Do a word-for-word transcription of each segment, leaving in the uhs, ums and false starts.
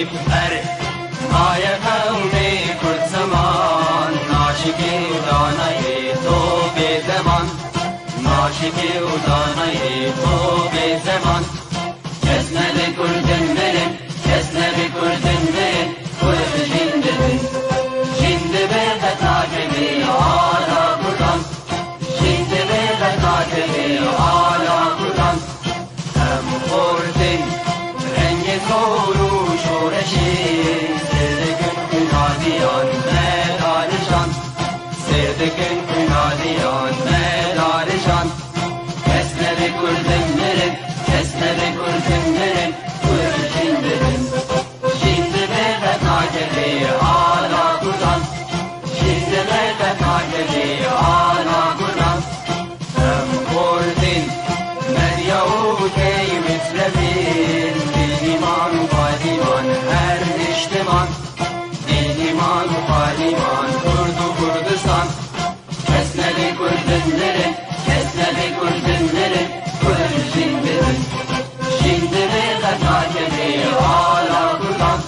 Erê, maye qewmê Kurd ziman, naşikî û danayê to bê deman. Naşikî û danayê to bê zeman. Kes nebe Kurdin mirin, kes nebe Kurdin mirin, Kurd jin dibin. Jin dibe qet nakevê ala Kurdan. Jin dibe qet nakevê ala Kurdan. Em xortin rengê zor û şoreşê, sêr dikin xwînaliyan me darijan. Sêr dikin xwînaliyan me darijan. Kes nebe Kurdin mirin, kes nebe Kurdin mirin, Kurd jin dibin. Jin dibe qet nakevê ala Kurdan. Jin dibe qet nakevê ala Kurdan. Em Kurdin, Medya û Tey Mitrevîn, Bînîman û Padîman her niştiman. Bînîman û Padîman, Kurd û Kurdistan. Kes nebe Kurdin mirin, kes nebe Kurdin mirin, Kurd jin dibin. Jin dibe qet nakevê ala Kurdan.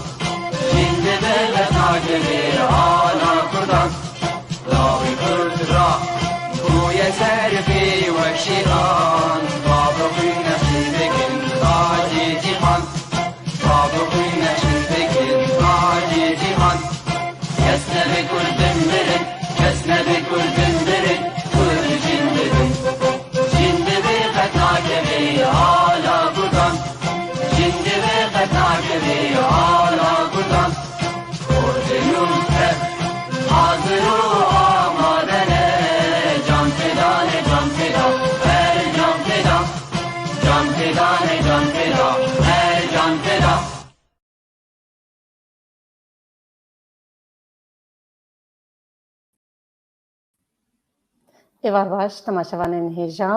Jin dibe qet nakevê ala Kurdan. Lawê Kurd ra bûye serfê wek şêxan. Bavê xwîn nexşîn dikin tacê cîhan. Bavê xwîn nexşîn dikin tacê cîhan. Kes nebe Kurdin mirin, kes nebe Kurdin mirin, Kurd jin dibin. Jin dibe qet nakevê ala Kurdan. Jin dibe qet nakevê ala Kurdan. Kurdin û Kurd hazir û amade ne. Can feda ne, can feda, her can feda. Can feda ne, can feda, her can feda. Êvar baş, temaşevanên hêja.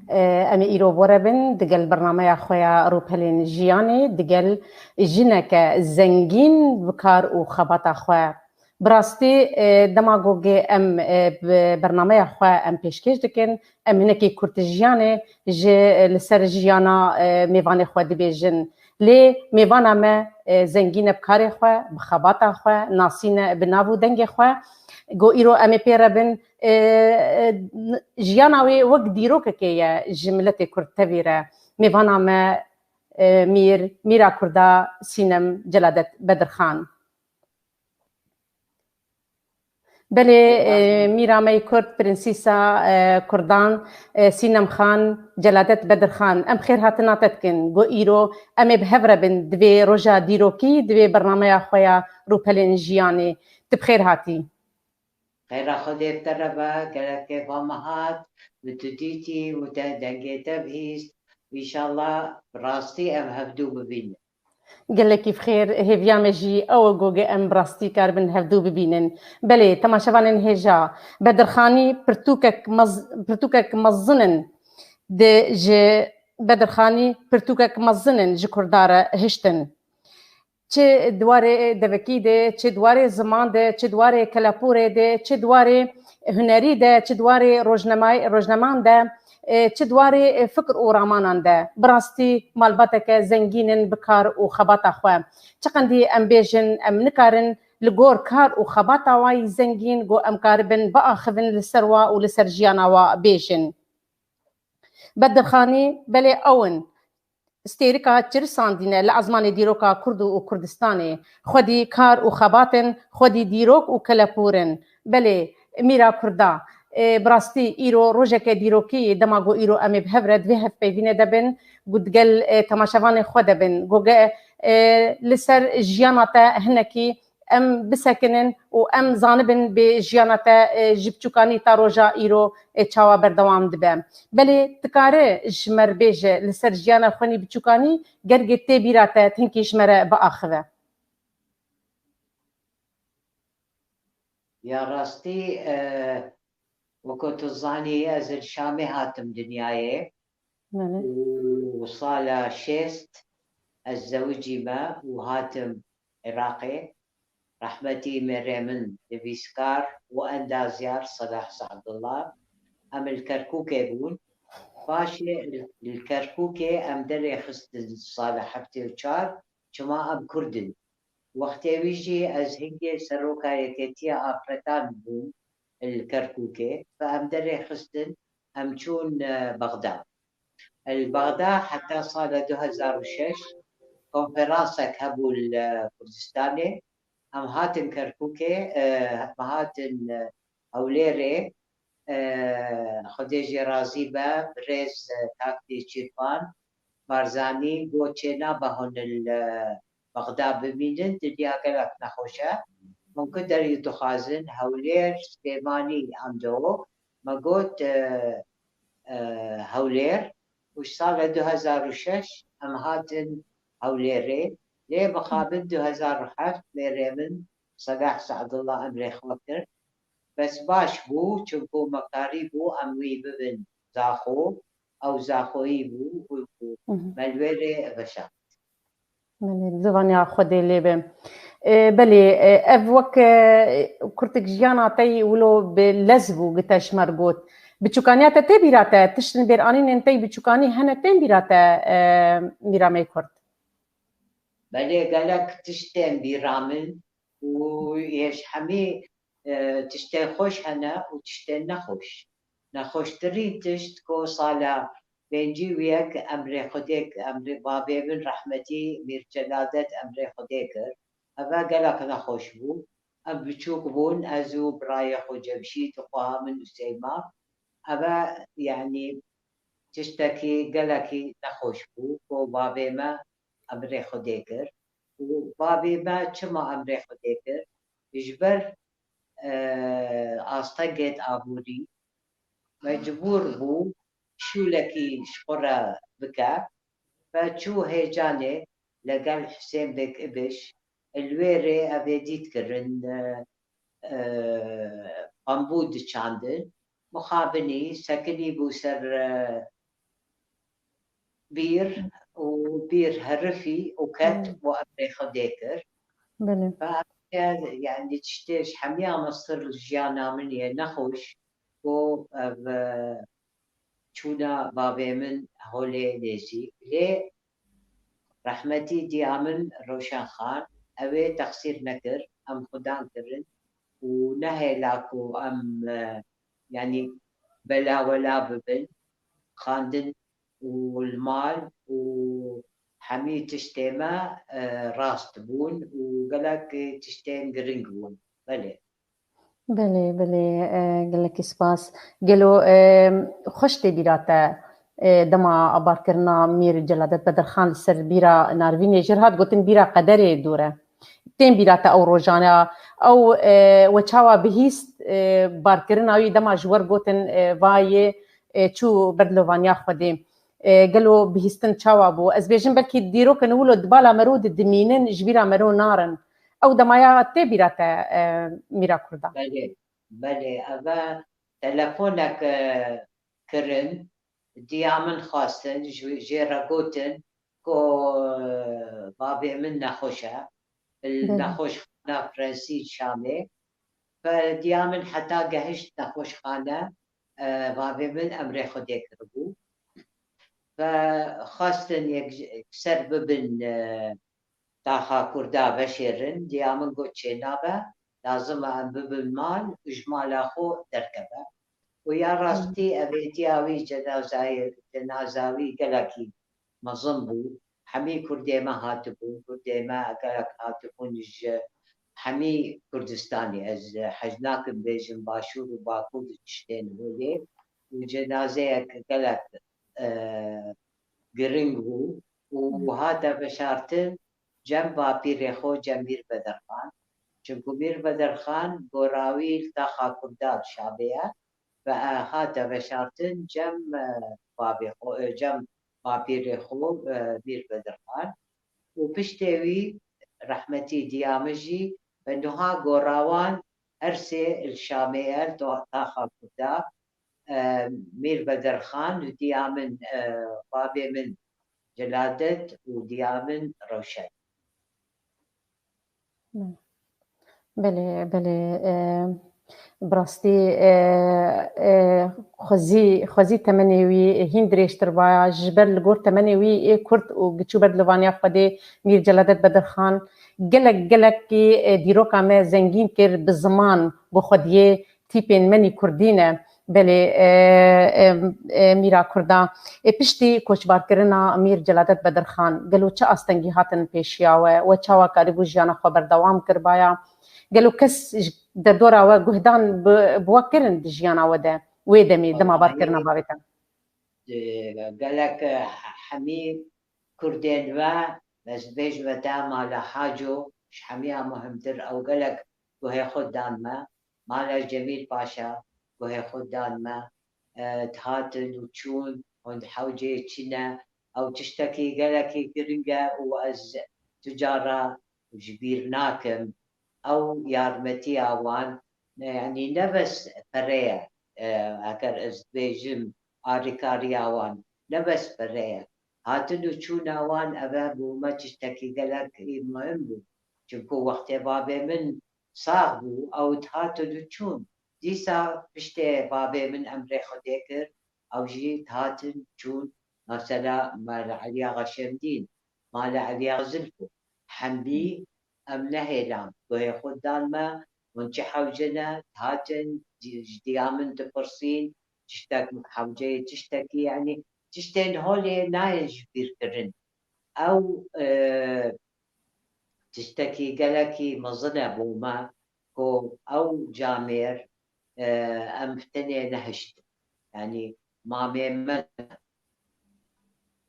Em ê îro bore bin digel bernameya xwe ya Rûpelên Jiyanê, digel jineke zengîn bi kar û xebata xwe. Bi rastî, e, dema ku gê em, e, bi bernameya xwe em pêşkêş dikin, em hinekî kurtijiyanê ji, e, li ser jiyana, e, mêvanê xwe dibêjin. Lê mêvana me, e, zengîn e bi karê xwe, bi xebata xwe, nasîn e bi nav û dengê xwe. Go îro em ê pê re bin, e, e, jiyana wê wek dîrokekê ye ji miletê Kurd tevî re. Mêvana me, e, mîr, mîra Kurda Sînem Celadet Bedirxan. Belê, e, mîra me yê Kurd, prinsîsa, e, Kurdan, e, Sînem Xan, Celadet Bedirxan, em xêrhatina te dikin. Go îro em ê bi hev re bin di vê roja dîrokî, di vê bernameya xwe ya Rûpelên Jiyanê. Tu bi xêr hatî. Xêra Xwedê bi te re be, gelek kêfa me hat, bi tu dîtî û te dengê te bihîst. Înşallah bi rastî em hevdû bibînin. Gelekî bi xêr, hêviya me jî ew e ku em bi rastî karibin hevdû bibînin. Belê, temaşevanên hêja, Bedirxanî pirtûkek mez-, pirtûkek mezin in di ji Bedirxanî pirtûkek mezin in ji Kurda re hiştin. Çi di warê devekî de, çi di warê ziman de, çi di warê kelepûrê de, çi di warê hunerî de, çi di warê rojnemay-, rojneman de, e, çi di warê, e, fikr û ramanan de. Bi rastî malbateke zengîn in bi kar û xebata xwe. Çiqendî em bêjin, em nikarin li gor kar û xebata wa yî zengîn ku em karibin biaxivin li ser wa û li ser jiyana wa bêjin. Bedirxanî, belê ew in. Stêrika çirisandîne li ezmanê dîroka Kurd û Kurdistanê. Xwedî kar û xebat in, xwedî dîrok û kelepûr in. Belê, mîra Kurda, e, bi rastî îro rojeke dîrokî ye, dema ku îro em ê bi hev re di vê hevpeyvînê de bin, ku digel, e, temaşevanê xwe de bin. Ku ge, e, li ser jiyana te hinekî em bisekinin û em zanibin bê jiyana te, e, ji biçûkanî ta roja îro, e, çawa berdewam dibe. Belê, dikare ji me re bêje li ser jiyana xwenî biçûkanî, ger gê tê bîra te, hinkî ji me re biaxive. Ya rastî, e, wekî tu zanî, ez li Şamê hatim dinyayê. Belê. Û sala şêst ez zewicî me û hatim Iraqê. Rehmetî mêrê min nivîskar û endazyar Selah Se'dullah. Em li Kerkûkê bûn. Paşê li Kerkûkê em derê xistin sala heftê û çar Çima em Kurd in. Wextê wî jî ez hingê seroka Yekêtiya Afretan bûm li Kerkûkê. Ve em derê xistin, em çûn, e, Bexda. Li Bexda heta sala du hezar û şeş konferansek hebû li Kurdistanê. Em hatin Kerkûkê, e, em hatin, e, Hewlêrê, e, Xwedê jê razî be, birêz, e, Taktî Çîrvan Barzanî got, çênabe hûn li Bexda bimînin, dinya gelek nexweş e. Hûn ku derî dixwazin, Hewlêr, Silêmanî, em do. Me got, e, e, Hewlêr û ji sala du hezar û şeş em hatin Hewlêrê. Lê mixabin du hezar û heft mêrê min Selah Se'dullah emrê xwe kir. Bes baş bû, çunku me karîbû em wî bibin zaxo, ew zaxoyî bû û, û Hı hı. me li wê rê veşart. Belê, zivaniya Xwedê lê be. E, belê, e, ev wek, e, kurtik jiyana te yî wilo bi lez bû, gi te ji me re got. Biçûkaniya te tê bîra te, tiştin bêranînên te yî biçûkanî hene tên bîra te, e, mîra me yê Kurd? Belê, gelek tişt tên bîra min û yê ji hemî, e, tiştên xweş hene û tiştên nexweş. Nexweştirîn tişt ku sala pêncî û yek emrê Xwedê, emrê babê min rehmetî Mîr Celadet emrê Xwedê kir. Eve gelek nexweş bû. Em biçûk bûn, ez û birayê xwe Cemşîd û xweha min Useyma. Eve, yanî, tiştekî gelekî nexweş bû ku babê me emrê Xwedê kir. Û babê me çima emrê Xwedê kir? Ji ber, e, astengên aborî mecbûr bû şûlekî ji xwe re bike. Ve çû hêcanê legel Husên Beg Ibiş, li wê rê ev ê dît kirin, e, e, bambû diçandin. Mixabinî, sekinî bû ser, e, bîr û bîr herifî û ket Hmm. û emrê Xwedê kir. Belê. Ve ev, yanî tiştê ji hemiya mestir li jiyana min yê nexweş ku ev, e, çûna babê min holê nêzîk. Lê rehmetî diya min Roşan Xan, ew ê texsîr nekir, em xudan kirin û nehêla ku em, e, yanî belawela bibin, xandin û li mal û hemî tiştê me, e, rast bûn û gelek tiştên giring bûn. Belê. Belê, belê, e, gelekî spas. Gelo, e, xweş tê bîra te, e, dema barkirina Mîr Celadet Bedirxan li ser bîra Narvînê jê re hat gotin bîra qederê dûr e. Tên bîra te ew rojane, ew, e, we çawa bihîst, e, barkirina wî dema ji we re gotin, e, va yê, e, çû ber dilovaniya Xwedê. E, gelo bihîstin çawa bû? Ez bêjim belkî dîrokên wilo di bala mero de dimînin, ji bîra mero narin. Ew demaya tê bîra te, e, mîra Kurda? Belê, belê. Eve telefonek, e, kirin, diya min xwestin, ji, jê re gotin ku, e, babê min nexweş e. Li Belê. nexweşxana Frensî Şamê. Ve diya min heta gehişt nexweşxane, e, babê min emrê Xwedê kiribû. Ve xwestin yek, yekser bibin, e, taxa Kurda veşêrin. Diya min got, çênabe, lazim e em bibin mal û ji mala xwe derkeve. Û ya rastî evêtiya wî, cenazayê, cenaza wî gelekî mezin bû. Hemî Kurdê me hatibûn, Kurdê me gelek hatibûn ji hemî Kurdistanê. Ez hez nakim bêjim Başûr û Bakur tiştên holê. Û cenazeyek gelek, e, giring bû û Hmm. hate veşartin cem bapîrê xwe, cem Mîr Bedirxan. Çunku Mîr Bedirxan gora wî li taxa Kurda Şamê ye. Ve, e, hate veşartin cem, e, babê xwe, e, cem bapîrê xwe, e, Mîr Bedirxan. Û piştê wî rehmetî diya min jî bi nuha gora wan her sê li Şamê ye, li taxa Kurda, e, Mîr Bedirxan û diya min, e, babê min Celadet û diya min Rewşen. Belê, belê. E, Bi rastî, e, e, xwezî, xwezî temenê wî hîn dirêjtir baya. Ji ber li gor temenê wî ê kurt û giçû ber dilivaniya Xwedê Mîr Celadet Bedirxan gelek, gelekî, e, dîroka me zengîn kir bi ziman, bi xwediyê tîpên me nî kurdî ne. Belê, e, e, e, mîra kurda. E, piştî koçbarkirina Mîr Celadet Bedirxan, gelo çi astengî hatin pêşiya we? We çawa karîbû jiyana xwe berdewam kiribaya? Gelo kes ji derdora we guhdan bi, bi we kirin di jiyana we de, wê demê, dema Wallahî, barkirina bavê te? e, gelek, e, hemî Kurdên me, ez dibêjim ve te mala Haco, ji hemiya muhimtir ew gelek guhê xwe dan me. Mala Cemîl Paşa guhê xwe dan me. E, dihatin û çûn, hûn di hewceyê çi ne? Ew tiştekî gelekî giring e û ez tu cara ji bîr nakim. Ew yarmetiya wan, e, yanî ne bes pere ye, e, eger ez dibêjim alîkariya wan, ne bes pere ye. Hatin û çûna wan, ev e bo me tiştekî gelekî muhim bû. Çimku wextê bavê min sax bû, ew dihatin û çûn. Dîsa piştê bavê min emrê Xwedê kir, ew jî dihatin çûn, mesela mala Eliya Xeşemdîn, mala Eliya Zilfo, hemî em nehêlan, guhê xwe dan me, hûn çi hewce ne, dihatin, ji diya min dipirsîn, tiştek hewceyê tiştekî, yanî tiştên holê nayên ji bîr kirin. Ew, e, tiştekî gelekî mezin e bo me ku ew camêr, e, em tenê nehiştin. Yanî mamê me ne.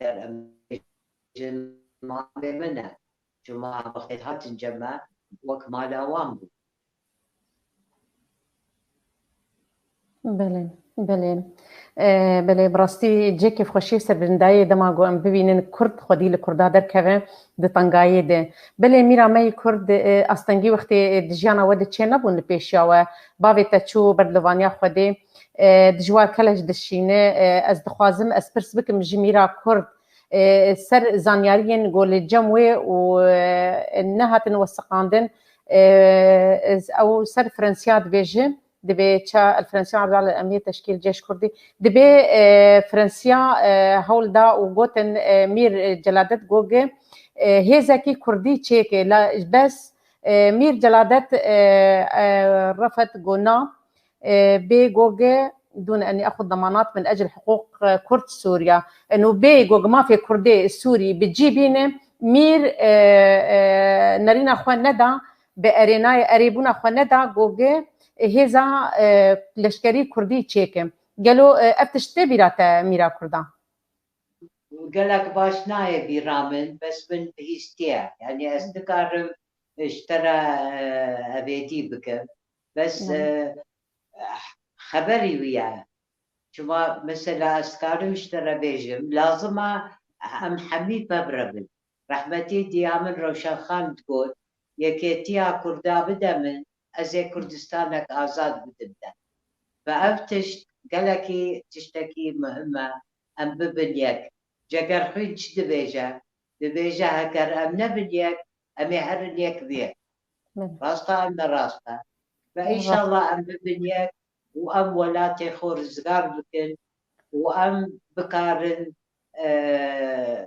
Em bêjin mamê me ne. Çima wextê hatin cem me wek mala wan bû. Belê, belê. E, belê, bi rastî cê kêfxweşiyê serbilindayê dema ku em bibînin Kurd xwedî li Kurda derkeve di tengayê de. Belê, mîra me yî Kurd, e, astengî wextê, e, di jiyana we de çênebûn li pêşiya we. Bavê te çû ber dilivaniya Xwedê, e, dijwar keleş dişîne. E, ez dixwazim ez pirs bikim ji mîra Kurd, e, ser zanyariyên ku li cem wê û, e, nehatin wesiqandin. E, ez, ew ser Fransiya dibêje. Dibê ça el Fransiya Abdal Emniyet Teşkîl Ceş Kurdî. Dibê, e, Fransiya, e, hewl da û gotin, e, Mîr, e, Celadet Goge, e, hêzekî Kurdî çêke. La bes, e, Mîr Celadet, e, e, refet gona, e, bê Goge dûn, enî exud demanat min ecil huquq, e, Kurd Sûriya. Enû bê Goge mafê Kurdê Sûrî bi cî bîne, Mîr, e, e, nerîna xwe neda, bi erênayê erêbûna xwe neda Goge, e, hêza, e, leşkerî Kurdî çêke. Gelo, e, ev tişt tê bîra te mîra Kurdan? Gelek baş nayê bîra min, bes min bihîstiye. Yanî ez dikarim, e, ji te re, e, evêdî bikim. Bes, Hı. e, xeberî wî ye. Çima mesela ez dikarim ji te re bêjim, lazim e em hemî fev re bin. Rehmetî diya min Rewşenxan digot, yekêtiya Kurda bide min, ez ê Kurdistanek azad bidim te. Ve ev tişt gelekî tiştekî muhim e, em bibin yek. Cegerxwîn çi dibêje? Dibêje, heger em nebin yek, em ê herin yek bi yek. Belê. Rast e, em de rast e. Ve Belê, rast. înşallah em bibin yek û em welatê xwe rizgar bikin û em bikarin, e,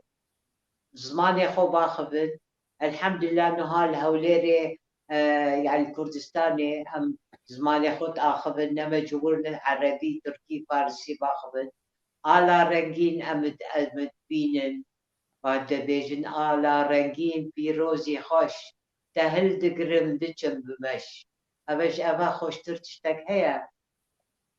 zimanê xwe baxivin. Elhamdülillah, niha li Hewlêrê, e, yani Kurdistanê em zimanê xwe diaxivin, ne mecbûr in Erebî, Tirkî, Farisî baxivin. Ala rengîn em id-, em dibînin. Wan dibêjin, ala rengîn pîrozî xweş, te hildigirim diçim bi meş. Ev e ji eva xweştir tiştek heye?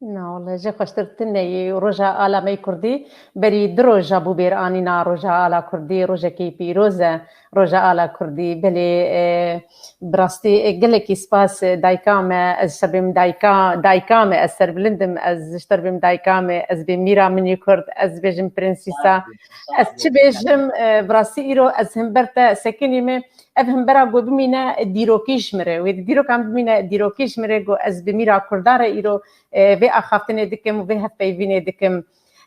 Na, wele jê xweştir tune ye. Roja ala me yê Kurdî berî du roja bû bêranîna roja ala Kurdî, rojekî pîroz e roja ala Kurdî. Belê, e, bi rastî, e, gelekî spas, e, dayika me, ez ji te bêm dayika, dayika me, ez serbilind im, ez ji te bêm dayika me, ez bêm mîra min yê Kurd, ez bêjim prinsîsa. Sağ ol, sağ ol. Ez çi bêjim, e, bi rastî îro ez himber te sekinî me, ev himbera ku bimîne dîrokî ji min re, wê di dîrokan bimîne dîrokî ji min re ku ez bi mîra Kurdan re îro, e, vê axaftinê dikim û vê hevpeyvînê dikim.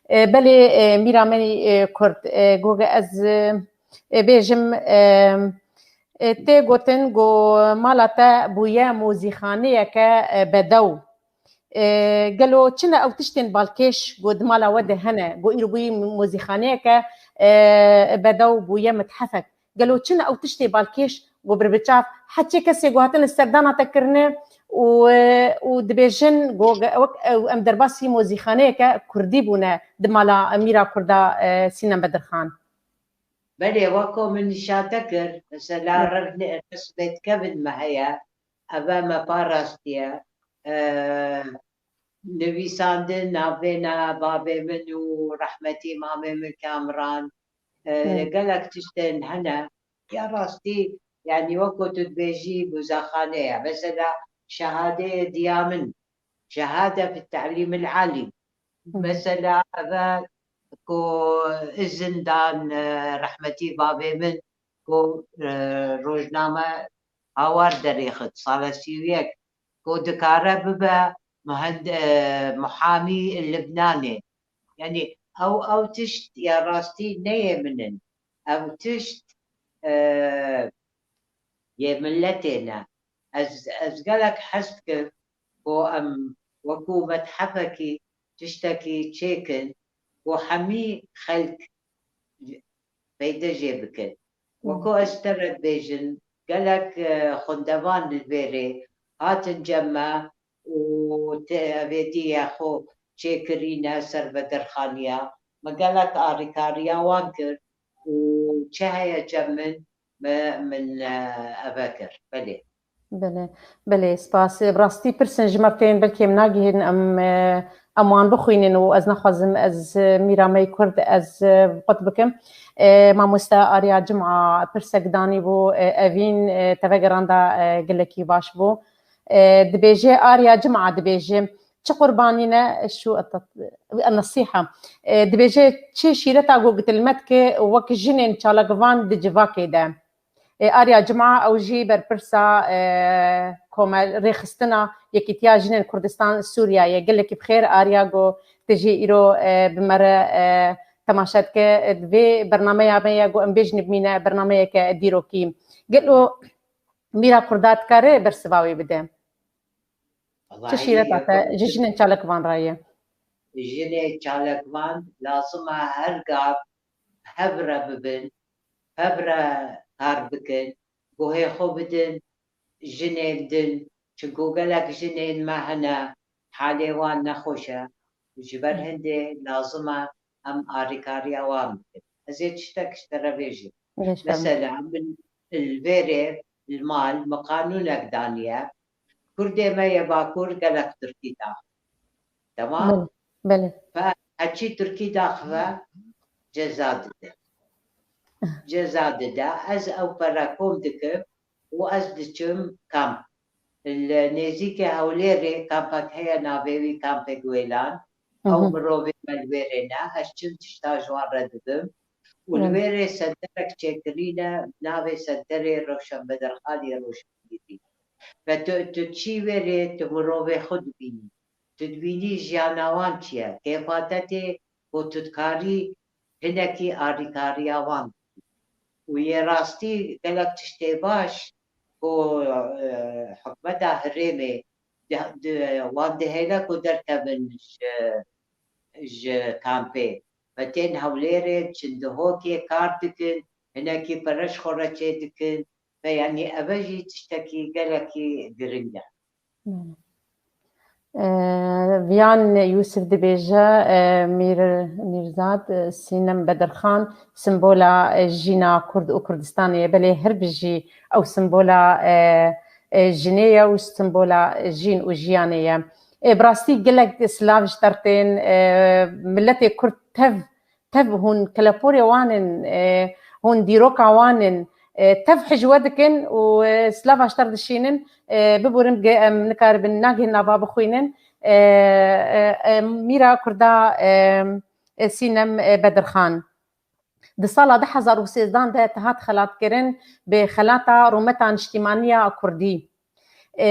E, belê, e, mîra me yê, e, Kurd, e, goge ez, e, e, bêjim, e, E, tê gotin ku mala te bûye mozîxaneyeke, e, bedew. E, gelo çi ne ew tiştên balkêş ku di mala we de hene, ku îro bûyî mozîxaneyeke, e, bedew bûye mithefek. Gelo çi ne ew tiştê balkêş ku bir bi çav heçê kesê ku hatine serdana te kirine û, e, û dibêjin ku ge-, wek ew em derbasî mozîxaneyeke kurdî bûne di mala mîra kurda, e, Sînem Bedirxan? Belê, weko min nîşan te kir, mesela Hı. rev-, resmê dikevin me heye, eve me parastiye. E, nivîsandin navbêna bavê min û rehmetî mamê min Kamran. E, Hı. gelek tiştên hene. Ya rastî, yanî weko tu dibêjî buzaxane ye. Mesela şehadeyê diya min, şehade fi te'lîmil alî. Hı. Mesela eve ku izin dan, e, rehmetî bavê min ku, e, rojname Hawar derêxit, sala sî û yek, ku dikare bibe muhend-, e, muhamî Libnanê. Yanî ew, ew tişt ya rastî ne yê min in. Ew tişt, e, yê miletê ne. Ez, ez gelek hez dikim ku em wekû methefekî tiştekî çêkin ku hemî xelk feyde jê bikin. Wekû ez ji te re dibêjin, gelek, e, xwendevan li vêrê hatin cem me û te-, evêdî ya xwe çêkirîne ser Bedirxaniya. Me gelek arîkariya wan kir û çi heye cem min, me, min, e, eve kir. Belê. Belê, belê, spas. Bi rastî pirsên ji me tên, belkî em nagihîn, em, e, em wan bixwînin û ez naxwazim ez, e, mîra me yê Kurd ez, e, qut bikim. E, mamoste Arya Cuma pirsek danî bû, e, evîn, e, te vegeranda, e, gelekî baş bû. E, dibêje Arya Cuma dibêje, çi qurbanî ne şu etat-, e, nesiha. E, dibêje çi şîreta ku gitilmet ke wek jinên çalakvan di civakê de. E, Arya Cuma, ew jî berpirsa, e, komel-, rêxistina Yekîtiya Jinên Kurdistan Sûriya ye. Gelekî bi xêr, Arya, ku tu jî îro, e, bi me re, e, temaşe dike. E, di vê bernameya me ye, ku em bêjin bimîne bernameyeke dîrokî. Gelo mîra kurda dikare bersiva wê bide? Çi Wellahî, şîreta te ji jinên çalakvan re ye? Jinê çalakvan lazim e her gav hev re bibin, hev re kar bikin, guhê xwe bidin jinên din. Çinku gelek jinên me hene, halê wan nexweş e. Ji ber hindê lazim e em arîkariya wan bikin. Ez ê tiştek ji te re bêjim. Mesela min li vêrê li mal min qanûnek daniye. Kurdê me yê Bakur gelek Tirkî dax. Tamam? Belê, belê. Fe heçî Tirkî daxive ceza dide. Ceza dide. Ez ew pere kom dikim û ez diçim kamp. Li nêzîkê Hewlêrê kampek heye, navê wî kampê Guêlan. Ew mirovê me li wêrê ne. Ez çim tişta ji wan re dibim. Û li wêrê senterek çêkirîne, navê senterê Rewşen Bedirxanê Rojhilgirî. Ve tu, tu çî wêrê, tu mirovê xwe dibînî. Tu dibînî jiyana wan çi ye. Kêfa te tê ku tu dikarî hinekî arîkariya wan bikî. Û yê rastî gelek tiştê baş ku, e, hikûmeta herêmê di, di, wan dihêle ku derkevin ji, ji kampê. Ve tên Hewlêrê, çin Dihokê kar dikin, hinekî pere ji xwe re çê dikin. Ve yanî eve jî tiştekî gelekî giring e. Belê. E, Viyan Yûsif dibêje, e, Mîr-, Mîrzad, e, Sînem Bedirxan simbola, e, jîna Kurd û Kurdistanê ye. Belê, her bijî ew simbola, e, e, jinê ye û simbola jîn û jiyanê ye. E, bi rastî gelek silav ji te re tên, e, miletê Kurd tev tev hûn keleporê wan in, e, hûn dîroka wan in, e, tev hicwe dikin û, e, silava ji te re dişînin, e, biborin ge-, em nikaribin nagihên nava bixwînin. E, e, e, mîra kurda, e, e, Sînem, e, Bedirxan. Di sala du hezar û sêzdan de te hat xelatkirin bi xelata rûmeta niştîmaniya kurdî. E,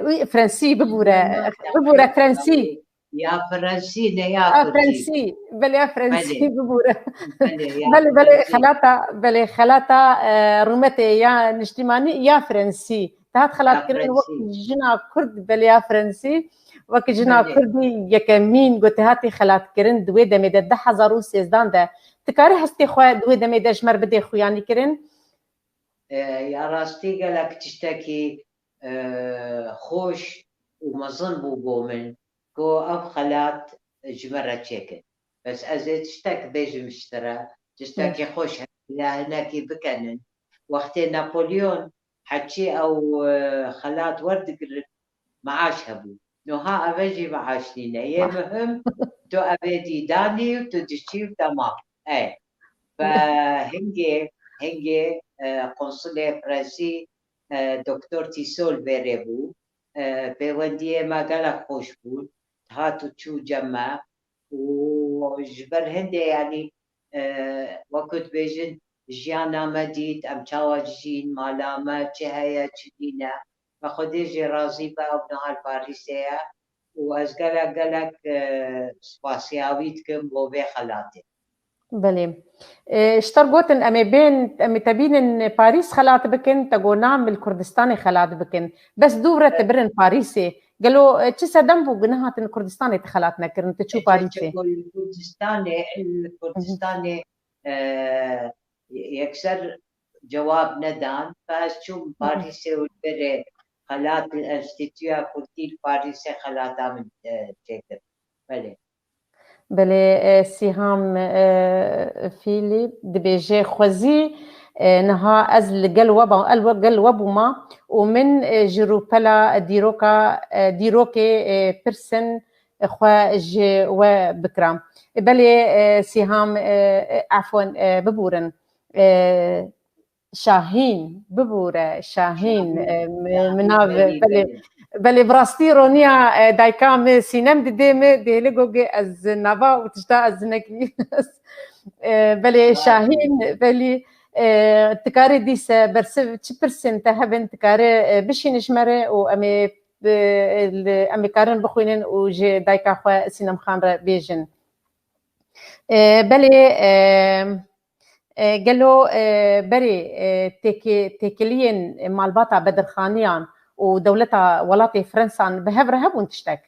wî Frensî bibûre, bibûre Frensî. Ya Fransî ne ya A Kurdî. Fransî, belê ya Fransî Belê. bibûre. Belê ya Belê, belê Fransî. xelata, belê xelata e, rûmetê ya niştimanî ya Fransî. Te hat xelat Ya kirin Fransî. Wek jina Kurd belê ya Fransî. Wek jina Belê. Kurdî yekemîn ku te hatî xelat kirin di wê demê de di hezar û sêzdan de. Tu karî hestê xwe di wê demê de ji me re bidê xuyanî kirin? E, ya rastî gelek tiştekî e, xweş û mezin bû bo min ku ev xelat ji me re çêkin. Bes ez ê tiştek bêjim ji te re, tiştekî xweş heye, hinekî bikenin. Wextê Napolyon heçî ew e, xelat werdigirin, meaş hebû. Niha eve jî meaş nîne. Yê muhim tu evê dîdanî û tu diçî û temam. Ey. Ve hingê, hingê e, konsulê Fransî e, Doktor Tissot li vê rê bû. E, pêwendiyê me gelek xweş bûn. Hat û çû cem me. Û ji ber hindê, yanî e, wekû dibêjin, jiyana me dît, em çawa dijîn, mala me çi heye, çi nîne. Me Xwedê jê razî be, ew niha li Parîsê ye û ez gelek gelek e, spasiya wî dikim bo vê xelatê. Belê. E, ji te re gotin, em ê bên, em ê te bînin Parîs xelat bikin, te got na, min li Kurdistanê xelat bikin. Bes dû re te birin Parîsê. Gelo e, çi sedem bû ku nehatin Kurdistanê te xelat nekirin, te çû Parîsê? Çeko li Kurdistanê, li Kurdistanê e, yekser cewab nedan. Ve ez çûm Parîsê û li vê rê xelat li Enstîtuya Kurdî li Parîsê xelata min e, çêkir. Belê. Belê, e, Sîham e, Fîlî dibêje, xwezî e, niha ez li gel we ba-, el we-, gel we bûma û min e, ji rûpela dîroka, e, dîrokê e, pirsin xwe ji we bikira. E, belê, e, Sîham, e, e, efwen, e, bibûrin. E, Şahîn, bibûre, Şahîn, Şahîn, e, mi-, Şahîn, min nav, belê, belê, belê. Belê, bi rastî roniya e, dayika min Sînem didê min, dihêle goge ez nava û tişta ez nekî. E, belê, Şahîn, belê, e, tu karê dîse bersiv çi pirsên te hebin, tu karê e, bişîne ji me re û em ê, e, li, em ê karin bixwînin û ji dayika xwe Sînem Xan re bêjin. E, belê, e, e, gelo e, berê e, têkê-, têkiliyên malbata Bedirxaniyan û dewleta welatê Fransan bi hev re hebûn tiştek?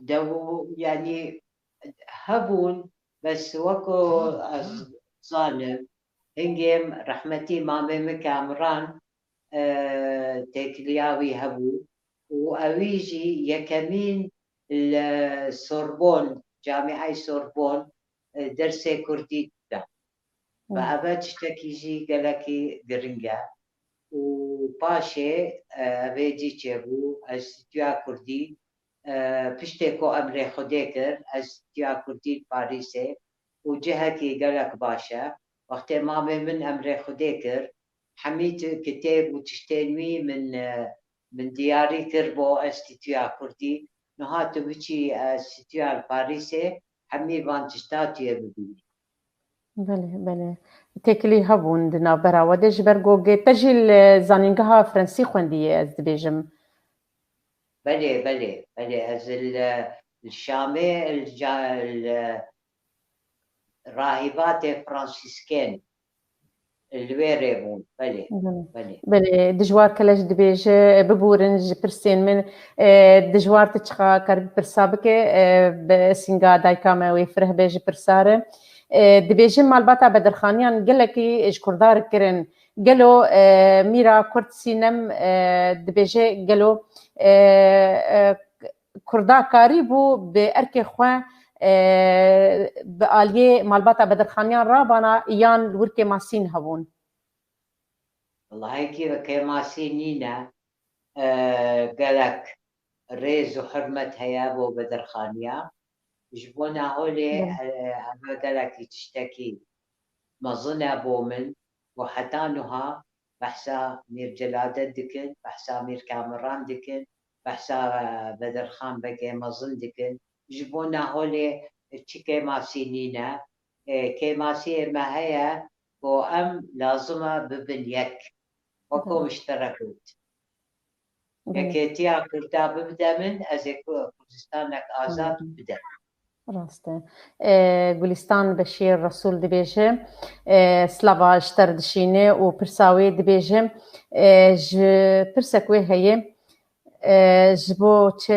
Dew, yanî hebûn, bes weko ez zanim, hingê rehmetî mamê min Kamran e, têkiliya wî hebû û ewî jî yekemîn li Sorbon, Camîayê Sorbon e, dersê kurdî dida. Ve Hmm. eve tiştekî jî gelekî giring e û paşê e, evê dî çêbû, Enstîtuya Kurdî e, piştê ku emrê Xwedê kir, Enstîtuya Kurdî li Parîsê û cihekî gelek baş e. Wextê mamê min emrê Xwedê kir, hemî ti-, kitêb û tiştên wî min, e, min diyarî kir bo Enstîtuya Kurdî. Niha tu biçî Enstîtuya li Parîsê, hemî van tişta tu yê bibînî. Belê, belê. Têkilî hebûn di navbera we de, ji ber ku gê te jî li zanîngeha Fransî xwendiyê, ez dibêjim. Belê, belê, belê. Ez li, li Şamê, li ca-, li rahîbatê Fransîskên li wê rê bûn. Belê, Belê. belê. Belê, Dijwar Keleş dibêje, bibûrin ji pirsên min. E, Dijwar, tu çiqa karibî pirsa bike, e, bi sînga dayika me wê fireh be ji pirsa re. E, dibêje malbata Bedirxaniyan gelekî ji Kurda re kirin. Gelo e, mîra Kurd Sînem e, dibêje gelo e, e, Kurda karîbû bi erkê xwe e, bi aliyê malbata Bedirxaniyan rabana yan li wir kêmasîn hebûn? Wellahî kê-, kêmasî nîne. E, gelek rêz û hurmet heye bo Bedirxaniya. Ji bona holê Belê. e, eve gelekî tiştekî mezin e bo min û heta niha behsa Mîr Celadet dikin, behsa Mîr Kamiran dikin, behsa e, Bedirxan Begê Mezin dikin. Ji bona holê çi kêmasî nîne. E, kêmasiyê me heye ku em lazim e bibin yek. Weko Belê. min ji te re got. Belê. Yekêtiya Kurda bibide min, ez ê Ku-, Kurdistanek azad Anladım. bide. Rast e. E, Gulistan Beşîr Resul dibêje, e, slava ji te re dişîne û pirsa wê dibêje, e, ji pirsek wê heye, e, ji bo çi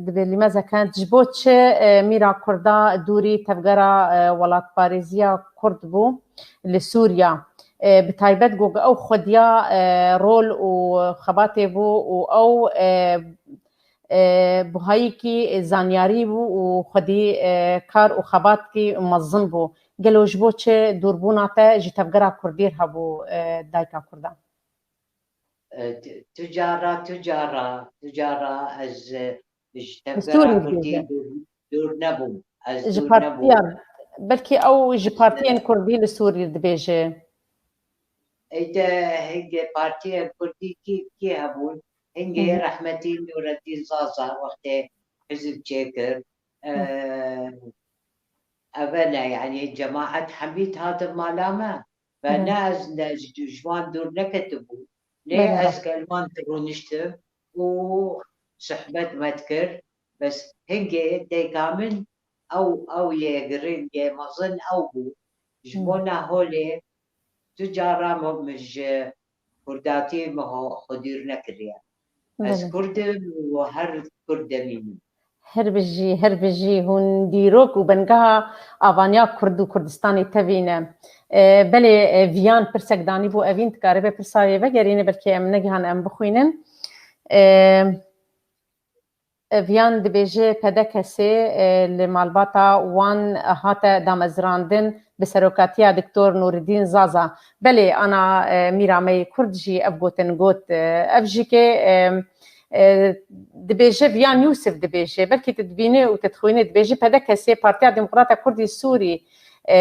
dibê lîmezeke, ji bo çi, e, mîra Kurda dûrî tevgera, e, welatparêziya Kurd bû li Sûriya? E, bi taybet ku ew xwediya, e, rol û xebatê bû û ew, e, e, buhayîkî zanyarî bû û xwedî, e, kar û xebatkî mezin bû. Gelo ji bo çi dûrbûna te ji tevgera Kurdî re hebû, e, dayika Kurdan? E, tu, tu cara, tu cara, tu cara ez, e, ji Bi tevgera Sûrî Kurdî dibêje. dûr, dûr nebûm. Ez Ji dûr partiya, nebûm. belkî ew ji Ez, e, partiyên Kurdî li Sûrî dibêje. Ey de hingê partiyên Kurdî kî, kî hebûn? Hingê Hı hı. rehmetî Nûreddîn Zaza wextê hizb çêkir. Hı. E, eve ne, yanî cemaet hemî dihatin mala me. Ve Belê. ne ez ne ji, ji wan dûr neketibûm. Lê Belê. ez gel wan rûniştim û sohbet me dikir. Bes hingê dayika min ew, ew yê giring, yê mezin ew bû. Ji Hı. bona holê tu cara min, min ji Kurdatî min xwe, xwe dûr nekiriye. Ez Belê. Kurd im û her Kurd demînim. Her bijî, her bijî hûn dîrok û bengeha avaniya Kurd û Kurdistanê tevî ne. E, belê, e, Viyan pirsek danîbû, Evîn dikaribe pirsa wê vegerîne, belkî em negihan em bixwînin. E, Viyan dibêje, P D K S, e, li malbata wan hate damezrandin bi serokatiya Doktor Nûreddîn Zaza. Belê, ana, e, mîra me yê Kurd jî ev gotin got, e, ev jî ke, e, e, dibêje, Viyan Yûsif dibêje, belkî tu dibînî û tu dixwînî, dibêje, P D K S, Partiya Demokrata Kurdî Sûrî, e,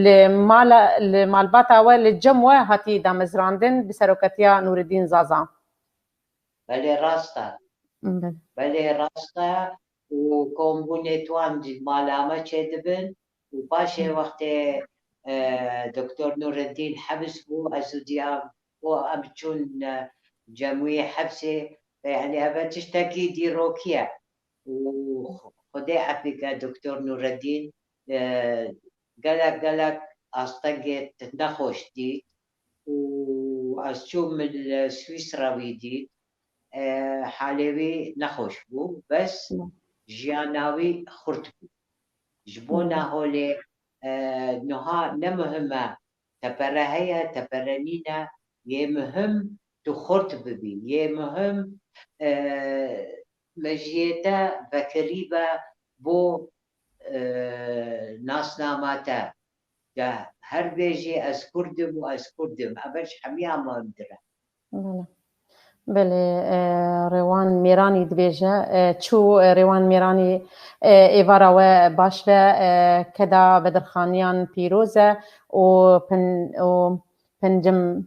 li mala, li malbata we, li cem we hatî damezrandin bi serokatiya Nûreddîn Zaza. Belê rast e. Belê. Belê rast e û kombûnê wan jî mala me çêdibin û paşê Hı. wextê, e, Doktor Nûreddîn hebs bû, ez û Diya û em çûn, e, cem wî hepsê, e, yanî ev tiştekî dîrokî ye û Xwedê efî ke Doktor Nûreddîn, e, gelek, gelek astengê nexweş dît û ez çûm li Swîsra wî dît. E, halê wî nexweş bû, bes Hı. jiyana wî xurt bû. Ji bona Hı. holê, e, niha ne muhim e, tepere heye, tepere nîne, yê muhim tu xurt bibî, yê muhim, e, mejiyê te vekirî be bo, e, nasnama te. De her bêjî ez Kurd im û ez Kurd im. Ev ji hemiya muhimtir e. Belê. Belê, e, Rêwan Mêranî dibêje, e, çû, e, Rêwan Mêranî, e, êvara we baş be, e, keda Bedirxaniyan pîroz e û pin-, û pencem-,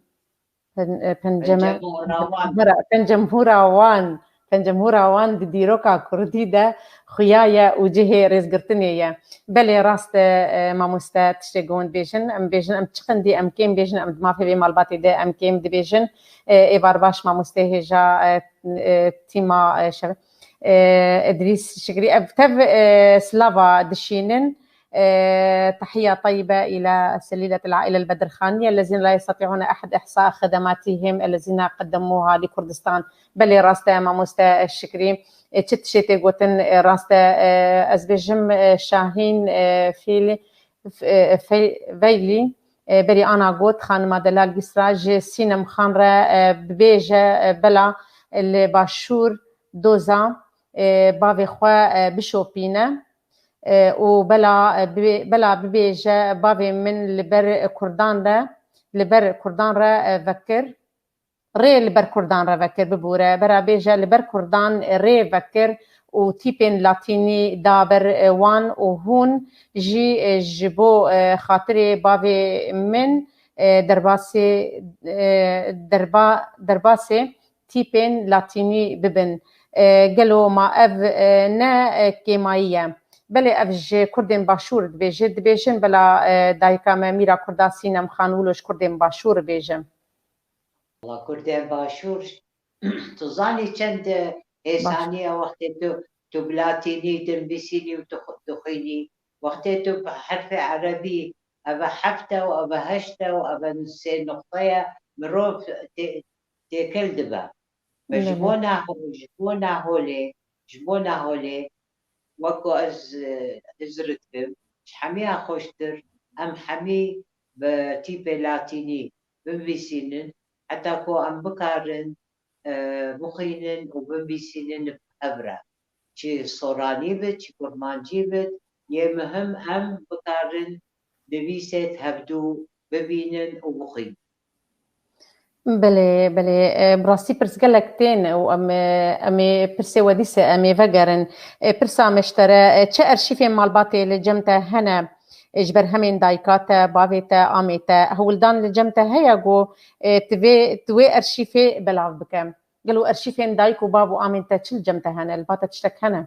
pen-, e, penceme-, Pencemhûra wan. Hura, Pencemhûra wan, Pencemhûra wan di dîroka Kurdî de xuya ye û cihê rêzgirtinê ye. Belê, rast e, e, mamoste, tiştê ku hûn dibêjin, em bêjin, em çi qindî, em kêm bêjin, em di mafê vê malbatê de em kêm dibêjin. E, êvar baş, mamoste hêja, e, e, tîma, e, şev-, e, Edrîs Şikrî, ev tev, e, slava dişînin. E, تحية طيبة إلى سليلة العائلة البدرخانية الذين لا يستطيعون أحد إحصاء خدماتهم الذين قدموها لكردستان. Belê, rast e, mamoste Şikrî. E, çi tiştê tê gotin, e, rast e, e, ez bêjim, e, Şahîn, e, Fîlî, F-, e, Fe-, Veylî, e, berî ana got, xanima Delal Gîsra ji Sînem Xan re, e, bibêje, e, bela, e, li Başûr doza, e, bavê xwe, e, bişopîne, e, û bela, e, bibê-, bela bibêje, bavê min li ber Kurdan de, li ber Kurdan re, e, vekir. Rê li ber Kurdan re vekir, bibûre, bera bêje, li ber Kurdan rê vekir û tîpên latînî da ber, e, wan û hûn jî, e, ji bo, e, xatirê bavê min, e, derbasê, e, derba-, derbasê tîpên latînî bibin. E, gelo ma ev, e, ne, e, kêmayî ye? Belê, ev ji Kurdên Başûr dibêje, dibêjin, bela, e, dayika me Mîra Kurda Sînem Xan wilo ji Kurdên Başûr bêje. Wala Kurdên Başûr Tu zanî çend hêsanî ye wextê tu, tu bi latînî dinivîsînî û tu xu-, dixwînî. Wextê tu bi herfê erebî, eve heft e û eve heşt e û eve sê nuqte ye, mirov tê-, têkil dibe. Ve ji Belê. bona, ji bona holê, ji bona holê, wek ku ez, e, hizir dikim, ji hemiya xweştir em hemî bi tîpê latînî binivîsînin, heta ku em bikarin, e, bixwînin û binivîsînin bi hev re. Çi soranî bit, çi kurmancî bit, yê muhim em bikarin nivîsê hevdû bibînin û bixwînin. Belê, belê. E, bi rastî pirs gelek tên û em, e, em ê pirsê we dîse em ê vegerin. E, pirsa me ji te re, e, çi erşîfên malbatê li cem te hene? E, ji berhemên dayika te, bavê te, amê te, hewldan li cem te heye ku, e, tu vê, tu wê erşîfê belav bike? Gelo erşîfên dayik û bav û amên te çi li cem te hene? Li ba te tiştek hene?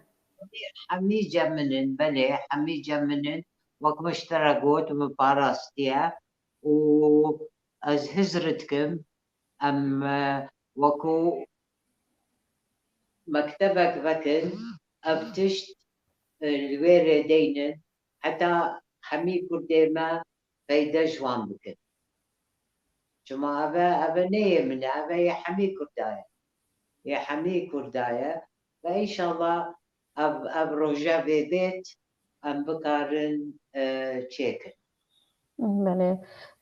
Hemî cem min in, belê, hemî cem min in. Wek min ji te re got, min parastiye û ez hizir dikim. Em, e, wekû mektebek vekin, ev tişt, e, li wê rê deynin, heta hemî kurdê me feyde ji wan bikin. Çima eve, eve ne yê min e, eve yê hemî kurda ye. Yê hemî kurda ye. Ve înşallah ev, ev roje vê bêt, em bikarin, e, çêkin. Belê.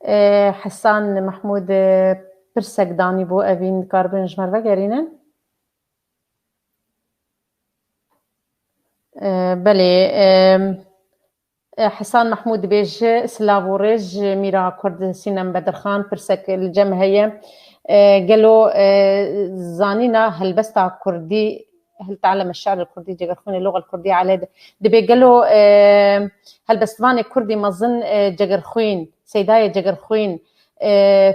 E, Hesan Mehmûd, e, pirsek danî bû, evîn dikaribin ji me re vegerînin? E, belê. E, e, Hesan Mehmûd dibêje, silav û rêz ji Mîra Kurd Sînem Bedirxan, pirsek li cem heye. E, gelo, e, zanîna helbesta kurdî, hel te'elleme şi'r el-kurdî, cegerxwîn el-luga el-kurdî alê di-, dibê gelo, e, helbestvanê kurdî mezin, e, Cegerxwîn, Seydayê Cegerxwîn, e,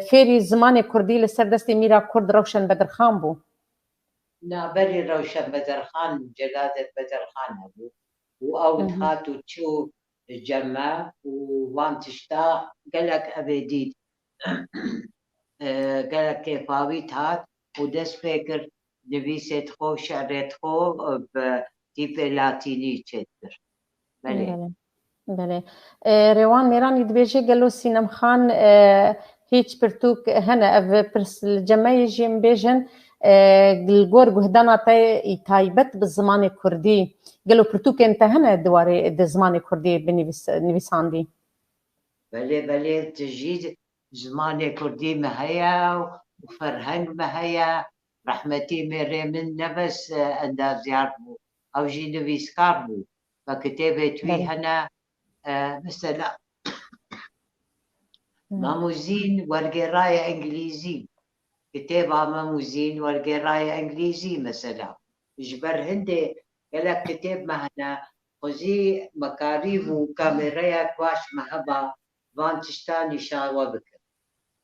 fêrî zimanê kurdî li ser destê Mîra Kurd Rewşen Bedirxan bû? Na, berî Rewşen Bedirxan, Celadet Bedirxan hebû û ew Hı hı. dihat û çû cem me û van tişta gelek evê dît. E, gelek kêfawî dihat û dest pê kir nivîsê xwe, şi'rê xwe, e, bi tîpê latînî çêdikir. Belê. Belê. Belê. E, Rêwan Mêranî dibêje, gelo Sînem Xan, e, hîç pirtûk hene? Ev pirs li cem me yê jî em bêjin, e, li gor guhdana te yî taybet bi zimanê kurdî, gelo pirtûkên te hene di warê, di zimanê kurdî binivîs-, nivîsandî? Belê, belê, tu jî zimanê kurdî me heye û ferheng me heye. Rehmetî mêrê min ne bes, e, endazyar bû, ew jî nivîskar bû. Ve kitêbê twî Belê. hene, e, mesela, Hı. Mem û Zîn wergêraye Îngilîzî. Kitêba Mem û Zîn wergêraye Îngilîzî mesela. Ji ber hindê gelek kitêb me hene, xwezî me karîbû kamêreyek baş me heba van tişta nîşan we bikin.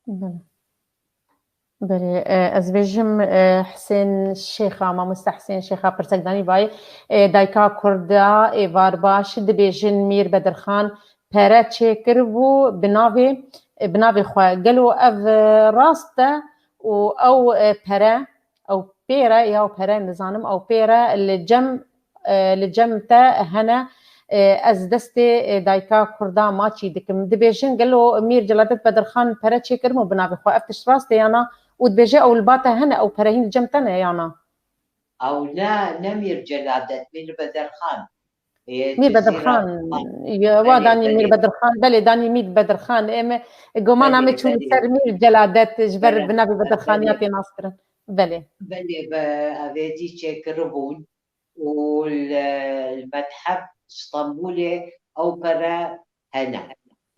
Belê. Belê, e, ez bêjim, e, Hisên Şêxa, mamoste Hisên Şêxa pirsek danî bayê, e, dayika Kurda êvarbaş dibêjin Mîr Bedirxan pere çêkiribû bi navê, e, bi navê xwe. Gelo ev, e, rast e û ew, e, pere, ew pêre ya pere, nizanim ew pêre li cem, e, li cem te hene, e, ez destê, e, dayika Kurda maçî dikim. Dibêjin, gelo Mîr Celadet Bedirxan pere çêkiribû bi navê xwe? Ev tişt rast e ya na? Û dibêje, ew li ba te hene, ew pere hîn li cem te ne ya na? Ew ne, ne Mîr Celadet, Mîr Bedirxan. Ê, Mîr Bedirxan, Cizîra, ye, wa belê, danî Mîr belê. Bedirxan, belê, danî Mîr Bedirxan. Ê, me, gomana Belê, me çû li belê. ser Mîr Celadet, ji ber Belê, bi navê Bedirxaniya belê. tê naskirin. Belê. Belê, be, evêdî çêkiribûn û li, li metheb Stenbolê ew pere hene.